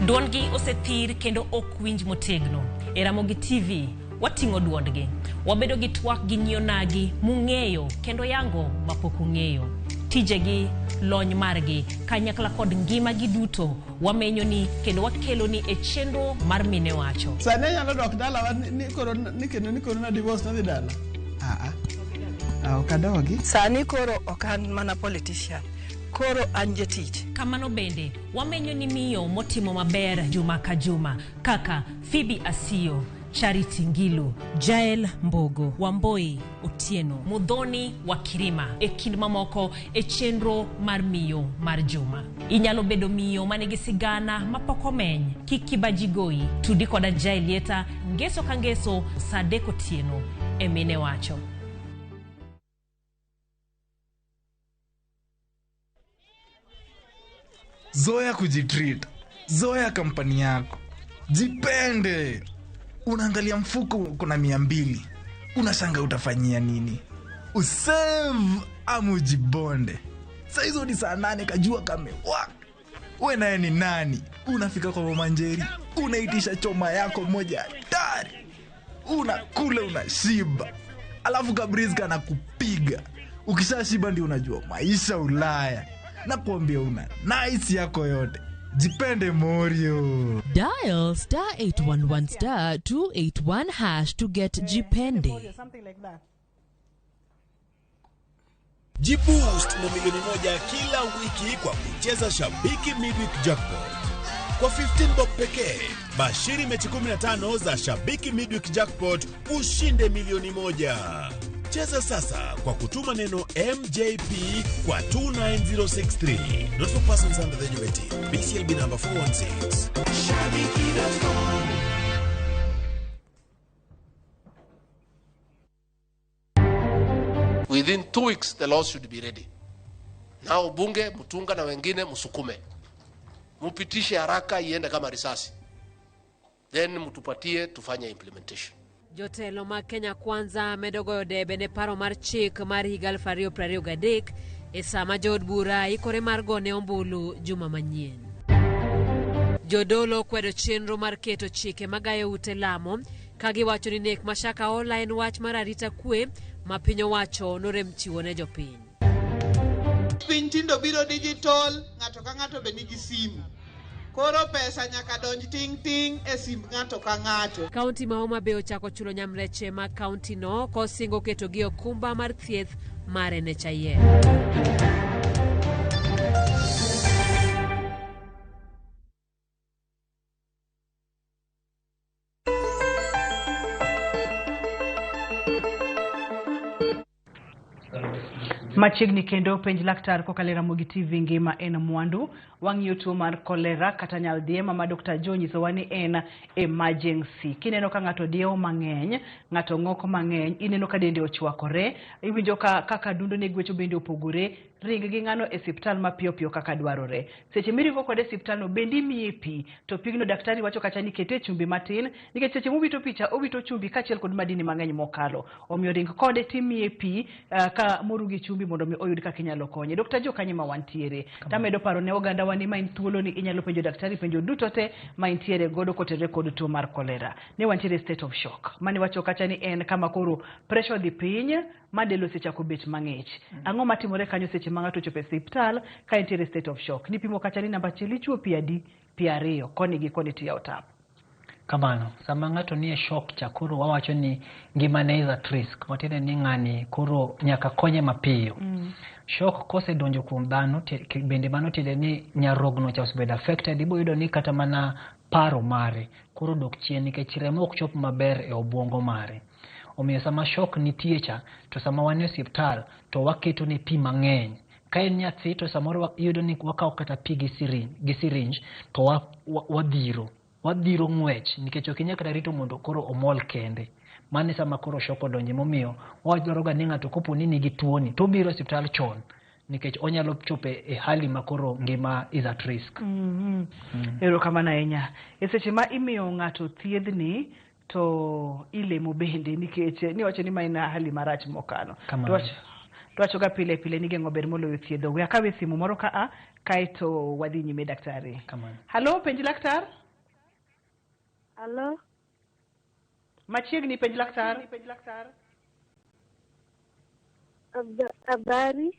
Duondgi osethir kendo ok winj motegno. E Ramogi TV wating'o duondgi. Wabedo gi twak gi nyionagi mung'eyo kendo yango mapok ung'eyo. Tijegi, lony margi, kanyakla kod ngimagi duto wamenyo ni kendo wakelo ni e chenro mar Mine Wacho. Sani anyalo dok dalawa ni koro ni kendo ni koro na divorce nadhi dala. Ah ah. Ok adogi. Sani koro ok an mana politician. Koro an jatich. Kamano bende wamenyo ni miyo motimo maber juma ka juma kaka Phoebe Asiyo, Charity Ngilu, Jael Mbogo, Wamboi Otieno, Muthoni wa Kirima e kind mamoko e chenro mar miyo mar juma. Inyalo bedo miyo manigi sigana mapok omeny. Kik kibaji goyi. Tudi koda Jael Lieta ngeso ka ngeso saa 3 otieno e Mine Wacho. Zoea kujitreat, zoea kampani yako, jipende. Unaangalia mfuko kuna 200, unashanga utafanyia nini? Usave ama ujibonde? Saizo ni saa 8, kajua kamewaka. We naye ni nani? Unafika kwa Mama Njeri, unaitisha choma yako moja hatari, unakula unashiba, alafu kabreeze kana kupiga. Ukishashiba ndio unajua maisha Ulaya. Nakuambia una nice yako yote. Jipende Morio. Dial *811*281# to get Jipende. Something like that. Jiboost na milioni 1 kila wiki kwa kucheza Shabiki Midweek Jackpot. Kwa 15 bob pekee, bashiri mechi 15 za Shabiki Midweek Jackpot ushinde milioni 1. Cheza sasa kwa kutuma neno MJP kwa 29063. Not for persons under the age of 18. BCLB number 416. Shabiki.com. Within 2 weeks the laws should be ready. Nao bunge, Mutunga na wengine msukume, mupitishe haraka iende kama risasi, then mtupatie tufanye implementation. Jotelo mag Kenya Kwanza medo goyo debe ne paro mar chik mar higa 2023 e sama jood bura ikore mar gone ombulu juma manyien. Jodolo kwedo chenro mar keto chike magayo ute lamo ka giwacho ni nek ma Shakahola en wach mar arita kwe ma piny owacho norem chiwo ne jopiny. Piny tindo biro digital, ng'ato ka ng'ato be nigi simu. Koro pesa nyaka donj ting' ting' e simb ng'ato ka ng'ato. Kaunti ma Homa Bay ochako chulo nyamreche mag kaunti no kosingo ketogi e okumba mar thieth mar NHIF. Machiegni kendo penj laktar kokalo e Ramogi TV ngima en mwandu. Wang'iyo tuo mar kolera kata nyaldiema ma Dr. Joe nyisowa ni en emergency. Kineno ka ng'ato diewo mang'eny, ng'ato ng'ok mang'eny, ineno ka dende ochwakore, iwinjo ka kaka dundo ne gwecho bende opogore. ring gi ng'ano e siptal mapiyo piyo kaka dwarore. Seche miringo kode e siptal no bende imiye pi, to pigno daktari wacho kacha ni kete chumbi matin, nikech seche mowito picha owito chumbi kaachiel kod madini mang'eny mokalo. Omiyo ring kode timiye pi ka moru gi chumbi mondo mi oyud kaka inyalo konye. Dr. Joe kanye ma wantiere. Tamedo paro ne oganda wa ni ma in thuolo ni inyalo penjo daktari penjo duto te ma intiere godo kotenore kod tuo mar kolera. Ne wantiere state of shock. Mane wacho kacha ni en kama koro pressure dhi piny ma del osechako bet mang'ich. Ang'o matimore kanyo seche ma ng'ato ochopo e siptal ka entiere state of shock? Nipimo kacha ni namba achiel ichuo pi adi? Pi ariyo koni gi koni tiyawo tap. Kamano, sama ng'ato nie shock cha koro wawacho ni ngimane is at risk. Matiende ni ng'ani koro nyaka konye mapiyo. Shock kosedonjo kuom dhano, bende mano tiende ni nyarogno cha osebedo affected, ibo yudo ni kata mana paro mare koro dok chien nikech remo ok chop maber e obwongo mare. Omiyo sama shock nitie cha, to sama wan e osiptal to waketo ne pi mang'eny. Ka en nyathi to samoro iyudo ni wakawo kata pi gi syringe to wadhiro. Wadhiro ng'wech nikech ok inyal kata rito mondo koro omol kende. Mano e sama koro shock odonje momiyo wadwaro ga ni ng'ato kopo ni nigi tuoni to obiro e osiptal chon nikech onyalo chopo e hali ma koro ngima is at risk. Erokamano ahinya. E seche ma imiyo ng'ato thiedhni to ilemo bende nikech niwacho ni ma en hali marach mokalo. Twacho ga pile pile ni geng'o ber moloyo thiedho. We akawe simu moro ka a kaeto wadhi nyime daktari. Halo, penj laktar. Halo. Machiegni penj laktar. Habari.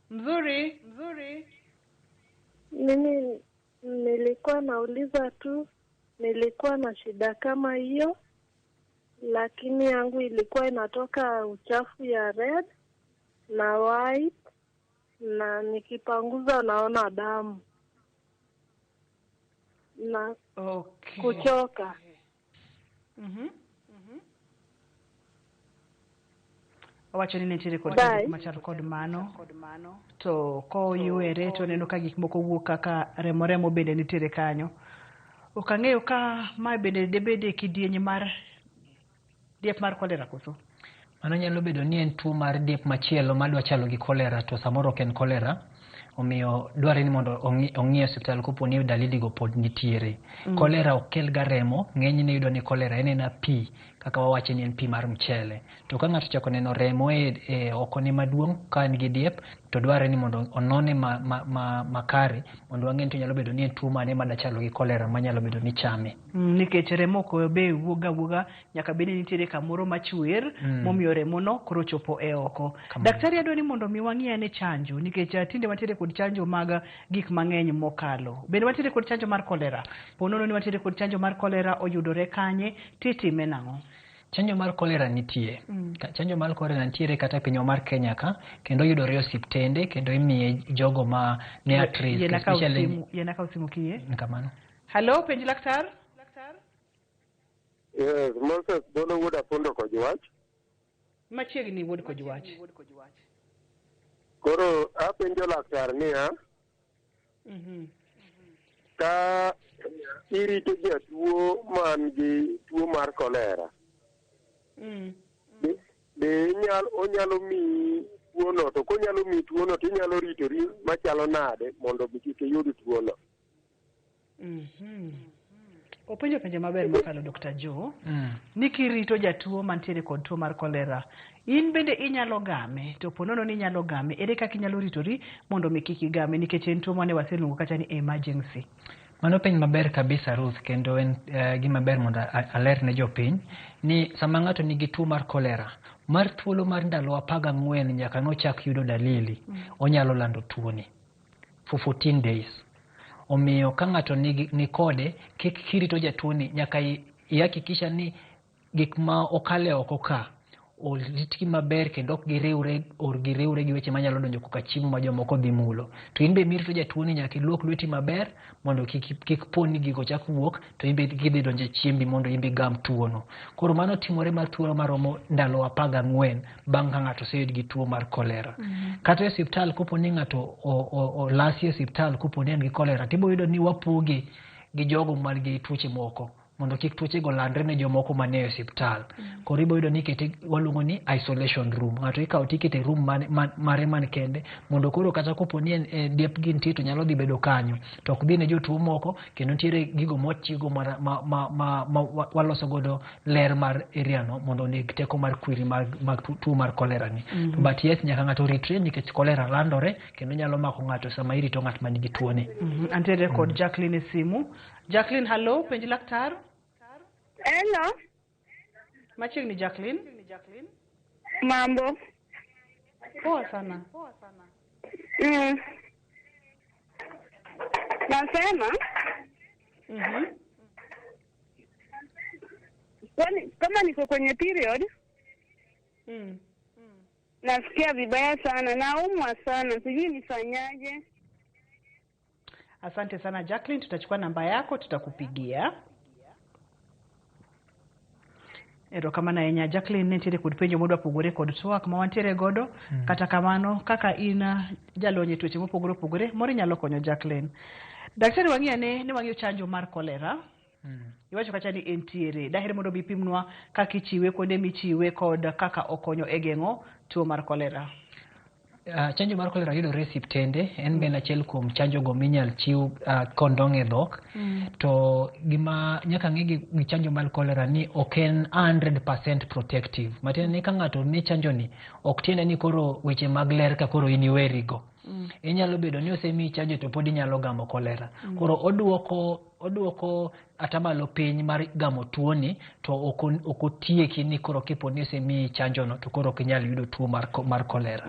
Mzuri, mzuri. Mimi nilikuwa nauliza tu, nilikuwa na shida kama hiyo, lakini yangu ilikuwa inatoka uchafu ya red na white, na nikipanguza naona damu na kuchoka. Owacho ni nitiere kod machal kod mano to koywere to neno ka gik moko wuok kaka remo remo bende nitiere kanyo. Ok ang'eyo ka mae bende debede kidieny mar diep mar kolera koso? Mano nyalo bedo ni en tuo mar diep machielo madwa chalo gi kolera to samoro ok en kolera. Omiyo dwarore ni mondo ong'i e osiptal kopo ni dalili go pod nitiere. Kolera ok kel ga remo, ng'enyne iyudo ni kolera en ena pi, kaka wawacho ni en pi mar mchele. To ka ng'ato ochako neno remo e okone maduong' ka en gi diep, to dwarore ni mondo onone makare mondo wang'e ni to nyalo bedo ni en tuo mane madachalo gi kolera manyalo bedo ni chame. Nikech remo ok be wuoga wuoga, nyaka bed ni nitiere kamoro machwer momiyo remo no koro chopo e oko. Daktari adwa ni mondo mi wang'i ane chanjo nikech tinde wantiere kod chanjo mag gik mang'eny mokalo. Bende wantiere kod chanjo mar kolera. Po nono ni wantiere kod chanjo mar kolera oyudore kanye, titime nang'o? Chanjo mar kolera nitie. Chanjo mar kolera nitiere kata e pinywa mar Kenya ka, kendo yudore e osiptende kendo imiye jogo ma ne at risk. Yien akaw simu kiyie. Kamano. Hello, penj laktar. Yes, Moses Bono wuod Apondo Kojuwach. Machiegni wuod Kojuwach. Koro apenjo laktar niya, ka irito jatuo man gi tuo mar kolera, be onyalo miyi tuono, to konyalo miyi tuono to inyalo ritori machalo nade mondo kik iyud tuono? Openjo penjo maber mokalo Dr. Joe. Ni kirito jatuo mantiere kod tuo mar kolera, in bende inyalo game, to po nono ni inyalo game, ere kaka inyalo ritori mondo mi kik igame nikech en tuo mane waseluongo kacha ni emergency? Mano penj maber kabisa Ruth, kendo en gima ber mondo aler ne jopiny ni sama ng'ato nigi tuo mar kolera, mar thuolo mar ndalo 14 nyaka nochak yudo dalili, onyalo lando tuoni for 14 days. Omiyo ka ng'ato ni kode, kik kirito jatuoni, nyaka ihakikisha ni gik ma okale oko ka oritgi maber kendo ok giriwre or giriwre gi weche manyalo donjo koka chiemo ma jomoko dhi mulo. To in be mirito jatuoni nyaka iluok lweti maber mondo kik po ni gigo chak wuok to in be gidhi donjo e chiembi mondo in be igam tuono. Koro mano timore mar thuolo maromo ndalo 14 bang' ka ng'ato oseyud gi tuo mar kolera. Kata e osiptal kopo ni ng'ato olasi e osiptal kopo ni en gi kolera, tibo yudo ni wapoge gi jogo man gi tuoche moko. mondo kik tuoche go landre ne jomoko manie osiptal. Koro ibo yudo ni ikete waluongo ni isolation room. Ng'ato ikawo tikete e room mare man kende mondo koro kata kopo ni en diep gi nitie to nyalo dhi bedo kanyo. To ok dhi ne jotuo moko kendo nitiere gigo mwatiyogo ma waloso godo ler mar area no mondo oneg teko mar kwiri mag tuo mar cholera ni. But yes, nyaka ng'ato ritre nikech cholera landore kendo nyalo mako ng'ato sama irito ng'at manigi tuo ni. Antiere kod Jacqueline e simu. Jacqueline, hello, penj laktar. Hello. Machiegni Jacqueline. Mambo. Poa sana. Nasema kwani kama niko kwenye period nasikia vibaya sana, naumwa sana, sijui nifanyaje. Asante sana Jacqueline, tutachukua namba yako, tutakupigia. Erokamano ahinya Jacqueline, nitiere kod penjo modwa pogore kod twak ma wantiere godo. Kata kamano kaka in jalony e tuoche mopogore opogore, moro inyalo konyo Jacqueline. Daktari, wang'i ane ni wang'iyo chanjo mar cholera. Iwacho kacha ni entiere. Daher mondo bi pimnwa kaka ichiwe, kuonde michiwe kod kaka okonyo e geng'o tuo mar cholera. Chanjo mar cholera yudore e osiptende, en be en achiel kuom chanjo go minyal chiw kondong' e dhok. To gima nyaka ng'e gi chanjo mar cholera ni ok en 100% protective. Matiende ni ka ng'ato ni chanjo ni, ok tiende ni koro weche mag ler ka koro in iwerigo. Inyalo bedo ni osemiyi chanjo to pod inyalo gamo cholera. Koro oduoko atamalo piny mar gamo tuoni to ok otieki ni koro kipo ni osemiyi chanjo no to koro ok inyal yudo tuo mar cholera.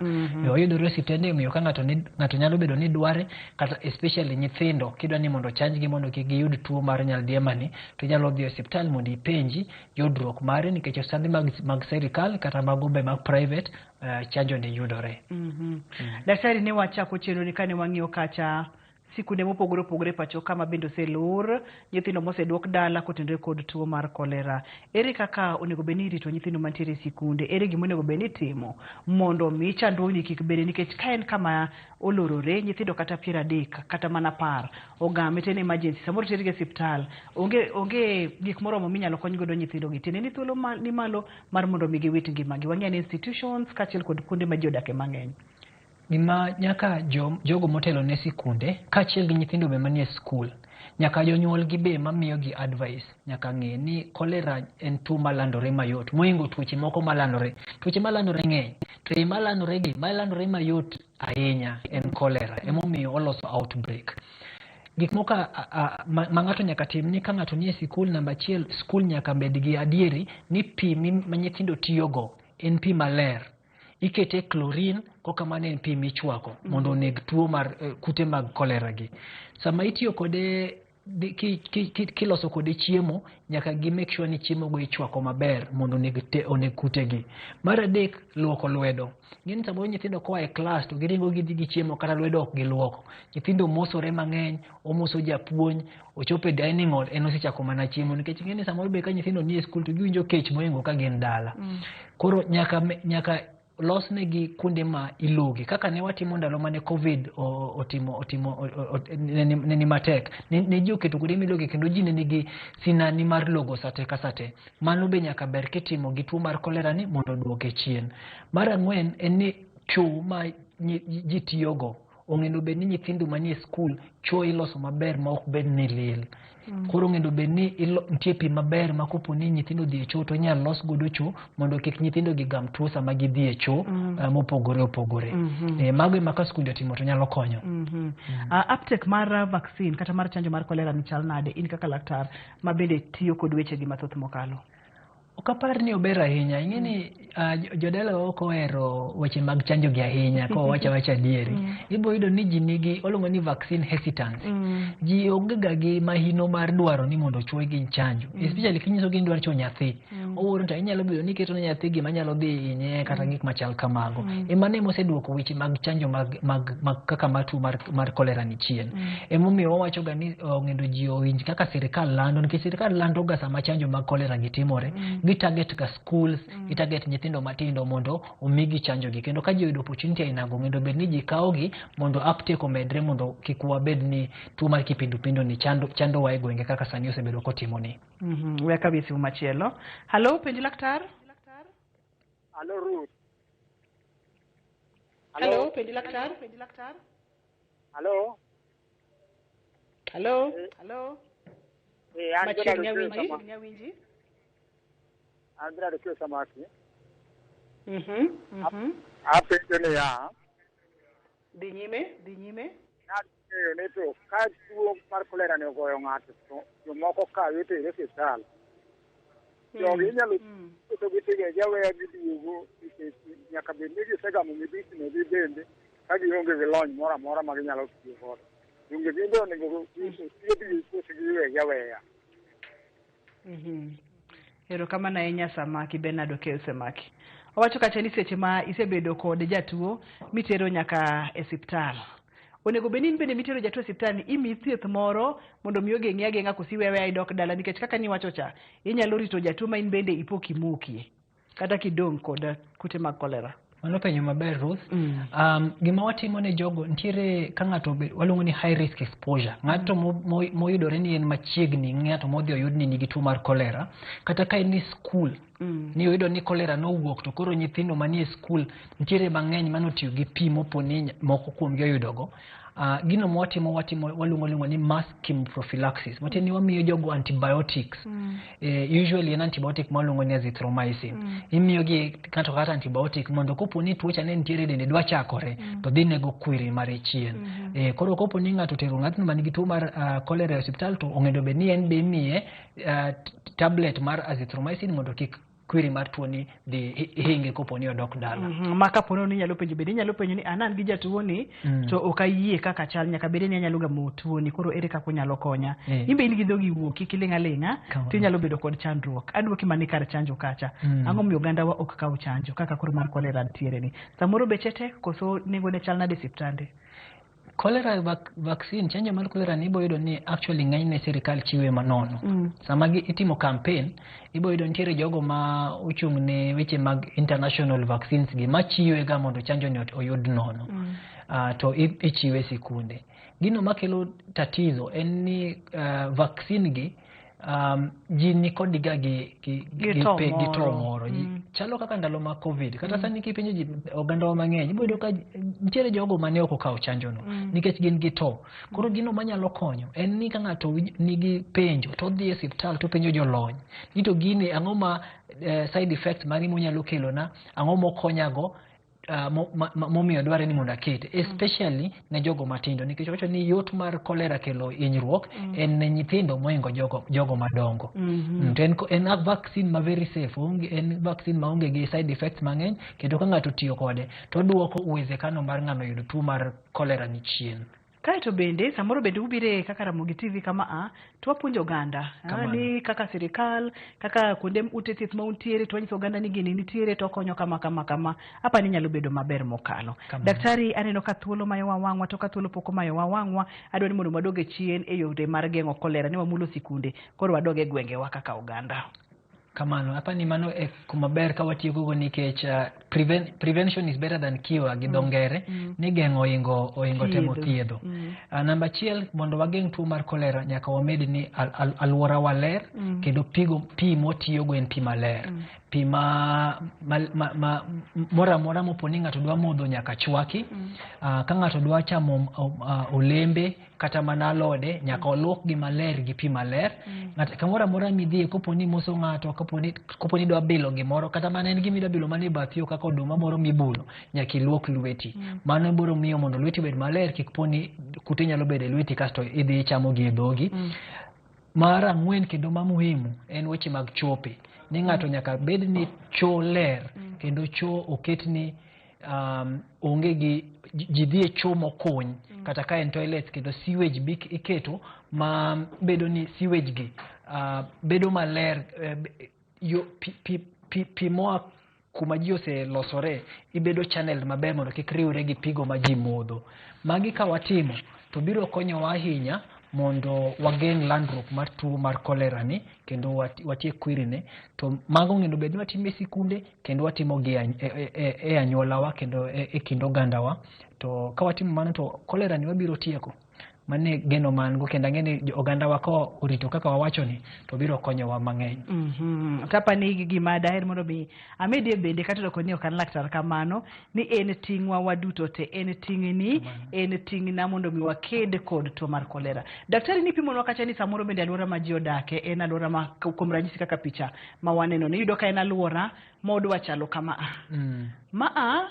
Oyudore e osiptende, omiyo ka ng'ato nyalo bedo ni dware, kata especially nyithindo kidwa ni mondo ochanjgi mondo kik giyud tuo mar nyaldiema ni, to inyalo dhi e osiptal mondo ipenji yudruok mare nikech osiptande mag sirikal kata mago be mag private chanjo ni yudore. Daktari, ne wachako chenro ni kane wang'iyo kacha sikunde mopogore opogore pacho kama bende oselor, nyithindo moseduok dala kotenore kod tuo mar cholera. Ere kaka onego bed ni irito nyithindo mantiere e sikunde? Ere gima onego bed ni itimo mondo mi chandruogni kik bede? Nikech ka en kama olorore, nyithindo kata 30 kata mana 10 ogame to en emergency, samoro tergi e osiptal, onge gik moromo minyalo kony godo nyithindo gi. Tiende ni thuolo ni malo mar mondo mi giwit ngimagi. Wang'eyo ni institutions kaachiel kod kuonde ma ji odake mang'eny. Gima nyaka jogo motelo ne sikunde kaachiel gi nyithindo be manie skul, nyaka jonyuolgi be mamiyogi advice nyaka ng'e ni cholera en tuo malandore mayot mohingo tuoche moko malandore. Tuoche malandore ng'eny, to ei malandore gi malandore mayot ahinya en cholera, emomiyo oloso outbreak. Gik moko ma ng'ato nyaka tim ni ka ng'ato nie sikul, namba achiel, skul nyaka bed gi adieri ni pi ma nyithindo tiyogo en pi maler. Ikete chlorine koka mano en pi michwako mondo oneg tuo mar kute mag cholera gi. Sama itiyo kode kiloso kode chiemo, nyaka gi make sure ni chiemo go ichwako maber mondo oneg kutegi. Mar adek, luoko lwedo. Ng'eni samoro nyithindo koa e klas to giringo gidhi gi chiemo kata lwedo ok giluoko. Nyithindo mosore mang'eny, omoso japuonj, ochopo e dining hall en osechako mana chiemo nikech ng'eni samoro be ka nyithindo nie skul to giwinjo kech mohingo ka gin dala. Koro nyaka losnegi kuonde ma iloge kaka ne watimo ndalo mane COVID otimo ne ni matek, ne ji oketo kuonde miloge kendo ji ne nigi sinani mar logo sate ka sate. Mano be nyaka ber kitimo gi tuo mar cholera ni mondo oduoke chien. Mar ang'wen en ni choo ma ji tiyogo onego bed ni nyithindo manie skul choo iloso maber ma ok bed ni lil. Koro onego bed ni nitie pi maber ma kopo ni nyithindo odhi e choo to inyalo los godo choo mondo kik nyithindo gigam tuo sama gidhi e choo mopogore opogore. Mago ema ka skunde otimo to nyalo konyo. Uptake mar vaccine kata mar chanjo mar cholera ni chal nade in kaka laktar ma bende tiyo kod weche gi mathoth mokalo? Ok apar ni ober ahinya. Ing'e ni jodala ok ohero weche mag chanjo gi ahinya, ka wawacho awacha adieri. Ibo yudo ni ji nigi waluongo ni vaccine hesitancy. Ji onge ga gi mahino mar dwaro ni mondo ochuogi chanjo. Especially kinyiso gi ni idwaro chuo nyathi. Owuoro to inyalo bedo ni iketo ne nyathi gima nyalo dhi hinye kata gik machal kamago. Emano emoseduoko weche mag chanjo mag kaka mar tuo mar cholera ni chien. Emomiyo wawacho ga ni onego ji owinj kaka sirikal lando, nikech sirikal lando ga sama chanjo mag cholera gi timore. Gi target ga schools, gi target nyithindo matindo mondo omigi chanjo gi. Kendo ka ji oyudo opportunity ainago, onego bed ni ji kawogi mondo uptake omedre, mondo kik wabed ni tuo mar kipindupindu ni chandowa e gwenge kaka sani osebedo kotimo ni. We akawie simu machielo. Halo, penj laktar. Halo Ruth. Halo, penj laktar. Halo. Halo. Halo. Machiegni awinji. An Bernard Okiyo Samaki. Apenjo niya. Dhi nyime, dhi nyime. Ng'eyo ni to ka tuo mar cholera ni ogoyo ng'ato to jomoko kawe tere e osiptal. Jogi inyalo keto gi aweya giduogo nikech nyaka bed ni gisegamo midhusino gi bende ka gionge gi lony moro amora ma ginyalo tiyo godo. Donge gin be onego othiedhgi koso giwegi aweya. Erokamano ahinya Samaki, Bernard Okeyo Samaki. Owacho kacha ni seche ma isebedo kod jatuo mitero nyaka e siptal. Onego bed ni in bende mitero jatuo e siptal ni imiyi thieth moro mondo mi ogeng'i ageng'a koso iwe aweya idok dala, nikech kaka niwacho cha inyalo rito jatuo ma in bende ipo kimokie kata kidong' kod kute mag cholera. Mano penjo maber Ruth. Gima watimo ne jogo nitiere ka ng'ato waluongo ni high risk exposure. Ng'ato moyudore ni en machiegni ng'ato modhi oyud ni nigi tuo mar cholera, kata ka en ni school ni oyudo ni cholera nowuok to koro nyithindo manie school nitiere mang'eny manotiyo gi pi mopo ni moko kuomgi oyudogo. Gino mwatimo waluongo ni mass chemoprophylaxis. Matiende ni wamiyo jogo antibiotics. Usually en antibiotic mwaluongo ni azithromycin. Imiyo gi ng'ato kata antibiotic mondo kopo ni tuo cha ne nitiere e dende dwa chakore to dhi nego kwiri mare chien. Koro kopo ni ng'ato otero ng'atno man gi tuo mar cholera e osiptal to onego bed ni en be imiye tablet mar azithromycin mondo kik kwiri mar tuo ni dhi hinge kopo ni odok dala. Ma kapo ni inyalo penjo bende inyalo penjo ni an gi jatuo ni to ok ayie kaka chal nyaka bed ni anyalo gamo tuo ni koro ere kaka unyalo konya. In be in gi dhogi wuok kik iling' aling'a to inyalo bedo kod chandruok. Aduoki mana kar chanjo kacha. Ang'o momiyo ogandawa ok kaw chanjo kaka koro mar cholera nitiere ni? Samoro beche tek koso nengone chal nade e siptande? Cholera vaccine, chanjo mar cholera ni ibo yudo ni actually ng'enyne sirikal chiwe manono. Sama itimo campaign, ibo yudo nitiere jogo ma ochung' ne weche mag international vaccines gi machiwe ga mondo chanjo ni oyud nono. To ichiwe sikunde. Gino makelo tatizo en ni vaccine gi ji nikod ga gi to moro. Chalo kaka ndalo mag COVID. Kata sani kipenjo ji oganda mang'eny, ibo yudo ka nitiere jogo mane ok okawo chanjo no nikech gin gi to. Koro gino manyalo konyo en ni ka ng'ato nigi penjo to odhi e osiptal to penjo jolony ni to gini ang'o ma side effect mari monyalo kelona, ang'o mokonyago momiyo dware ni mondo akete, especially ne jogo matindo, nikech wacho ni yot mar cholera kelo hinyruok en ne nyithindo mohingo jogo madongo. To en vaccine ma very safe, en vaccine maonge gi side effects mang'eny, kendo ka ng'ato otiyo kode to oduoko uwezekano mar ng'ano yudo tuo mar cholera ni chien. Kaeto bende samoro bende ubire kaka Ramogi TV kama a to wapuonjo oganda ni kaka sirikal, kaka kuonde ute thieth ma untiere to wanyiso oganda ni gini nitiere to konyo kama kama kama, apa ni nyalo bedo maber mokalo. Daktari, aneno ka thuolo mayowa wang'wa to ka thuolo pok omayowa wang'wa, adwa ni mondo wadog e chien e yore mar geng'o cholera, ni wamulo sikunde koro wadog e gwengewa kaka oganda. Kamano, apa ni mano e kuma ber ka watiyogo nikech prevention is better than cure gi dho ngere, ni geng'o ohingo temo thiedho. Namba achiel, mondo wageng' tuo mar cholera nyaka wamed ni alwora wa ler, kendo pi mwatiyogo en pi maler. Pi ma moro amora mopo ni ng'ato dwa modho nyaka chwaki. Ka ng'ato dwa chamo olembe kata mana alode nyaka oluokgi maler gi pi maler. Kamoro amora midhiye, kopo ni imoso ng'ato, kopo ni idwa bilo gimoro, kata mana en gima idwa bilo mana e bath yo kaka oduma moro mibulo, nyaka iluok lweti. Mano biro miyo mondo lweti obed maler, kik po ni kute nyalo bedo e lweti kasto idhi ichamo gi e dhogi. Mar ang'wen kendo ma muhimu en weche mag chope. Ni ng'ato nyaka bed ni choo ler, kendo choo oket ni onge gi ji dhi e choo mokuny, kata ka en toilet, kendo sewage bi iketo ma bedo ni sewage gi bedo maler. yo pi moa kuma ji oselosore ibedo channel maber mondo kik riwre gi pigo ma ji modho. Magi ka watimo to biro konyowa ahinya mondo wageng' landruok mar tuo mar kolera ni kendo watiek kwirine. To mago onego bed ni watimo e sikunde kendo watimo gi e anyuolawa kendo e kind ogandawa. To ka watimo mano to kolera ni wabiro tieko. Mano e geno ma an go kendo ang'e ni ogandawa ka orito kaka wawacho ni to biro konyowa mang'eny. Kapani gima daher mondo mi amedie bende kata doko ni ok an laktar kamano ni en ting'wa waduto te, en ting'ni, en ting'na mondo mi waked kod tuo mar kolera. Daktari ni pimonwa kacha ni samoro bende alwora ma ji odake en alwora ma kuom ranyisi kaka picha ma waneno ni iyudo ka en alwora ma odwa chalo kama a. Ma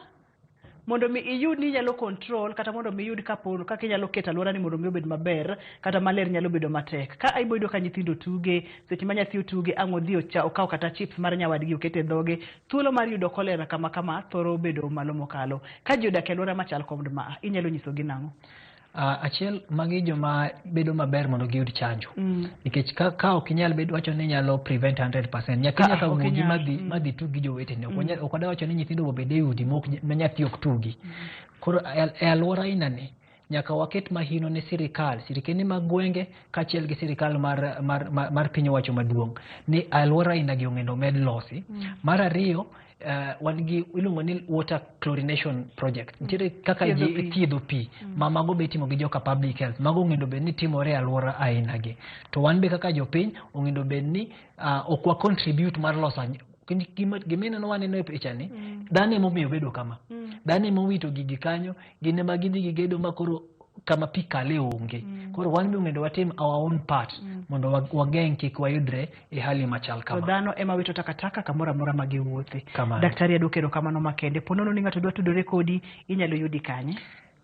mondo mi iyud ni inyalo control kata mondo mi iyud kapo kaka inyalo keto alwora ni mondo mi obed maber kata maler nyalo bedo matek. Ka ibo yudo ka nyithindo tuge, seche ma nyathi otuge ang' odhi okaw kata chips mar nyawadgi okete e dhoge, thuolo mar yudo kolera kama kama thoro bedo malo mokalo. Ka ji odak e alwora machal kod ma, inyalo nyisogi nang'o? Achiel magi joma bedo maber mondo giyud chanjo. Nikech ka ok inyal bedo wacho ni inyalo prevent 100%. Nyathi nyaka wuogi madhi tug gi jowetene. Ok wadwa wacho ni nyithindo obed e udi ma nyathi ok tugi. Koro e alwora aina ni nyaka waket mahino ne sirikal, sirikende mag gwenge kaachiel gi sirikal mar piny owacho maduong' ni alwora aina gi onego omed losi. Mar ariyo, wan gi iluongo ni water chlorination project. Nitiere kaka ji thiedho pi ma mago be itimo gi joka public health. Mago onego bed ni timore e alwora aina gi. To wan be kaka jopiny onego bed ni ok wa contribute mar loso gima ineno waneno e picha ni dhano emomiyo obedo kama. Dhano emowito gigi kanyo, gin ema gidhi gigedo ma koro kama pi kale onge. Koro wan be onego watim our own part mondo wageng' kik wayudre e hali machal kama. To dhano ema wito takataka kamoro amora ma giwuothe. Daktari aduoko erokamano makende. Po nono ni ng'ato dwa tudore kodi, inyalo yudi kanye?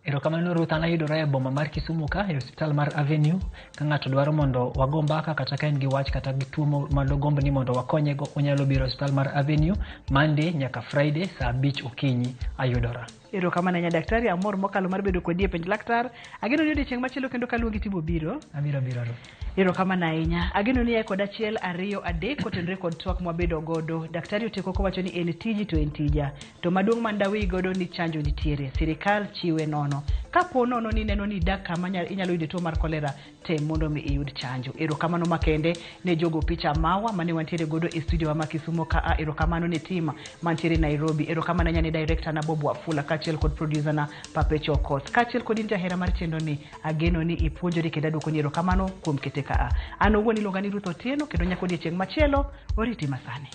Erokamano Ruth, an ayudora e boma mar Kisumu ka e osiptal mar Avenue. Ka ng'ato dwaro mondo wago mbaka kata ka en gi wach kata gi tuo madogomb ni mondo wakonyego, onyalo biro e osiptal mar Avenue Monday nyaka Friday saa 5 okinyi ayudora. Erokamano ahinya daktari, amor mokalo mar bedo kodi e penj laktar. Ageno ni odiechieng' machielo kendo kaluongi tibo biro. Abiro biro Ruth. Erokamano ahinya. Ageno ni kod 1, 2, 3 kotenore kod twak mwabedo godo. Daktari otieko kowacho ni en tiji to en tija. To maduong' man dawi godo ni chanjo nitiere. Sirikal chiwe nono. Kapo nono ni neno ni idak kama inyalo yude tuo mar kolera, tem mondo mi iyud chanjo. Erokamano makende ne jogo picha mawa mane wantiere godo e studio wa ma Kisumu ka. Erokamano ne team mantiere Nairobi. Erokamano ahinya ne director na Bob Wafula kaachiel kod producer na Papecho Okoth. Kaachiel kod in jahera mar chenro ni, ageno ni ipuonjori kendo aduoko ni erokamano kuom kete ka. An owuon iluonga ni Ruth Otieno kendo nyaka odiechieng' machielo oriti masani.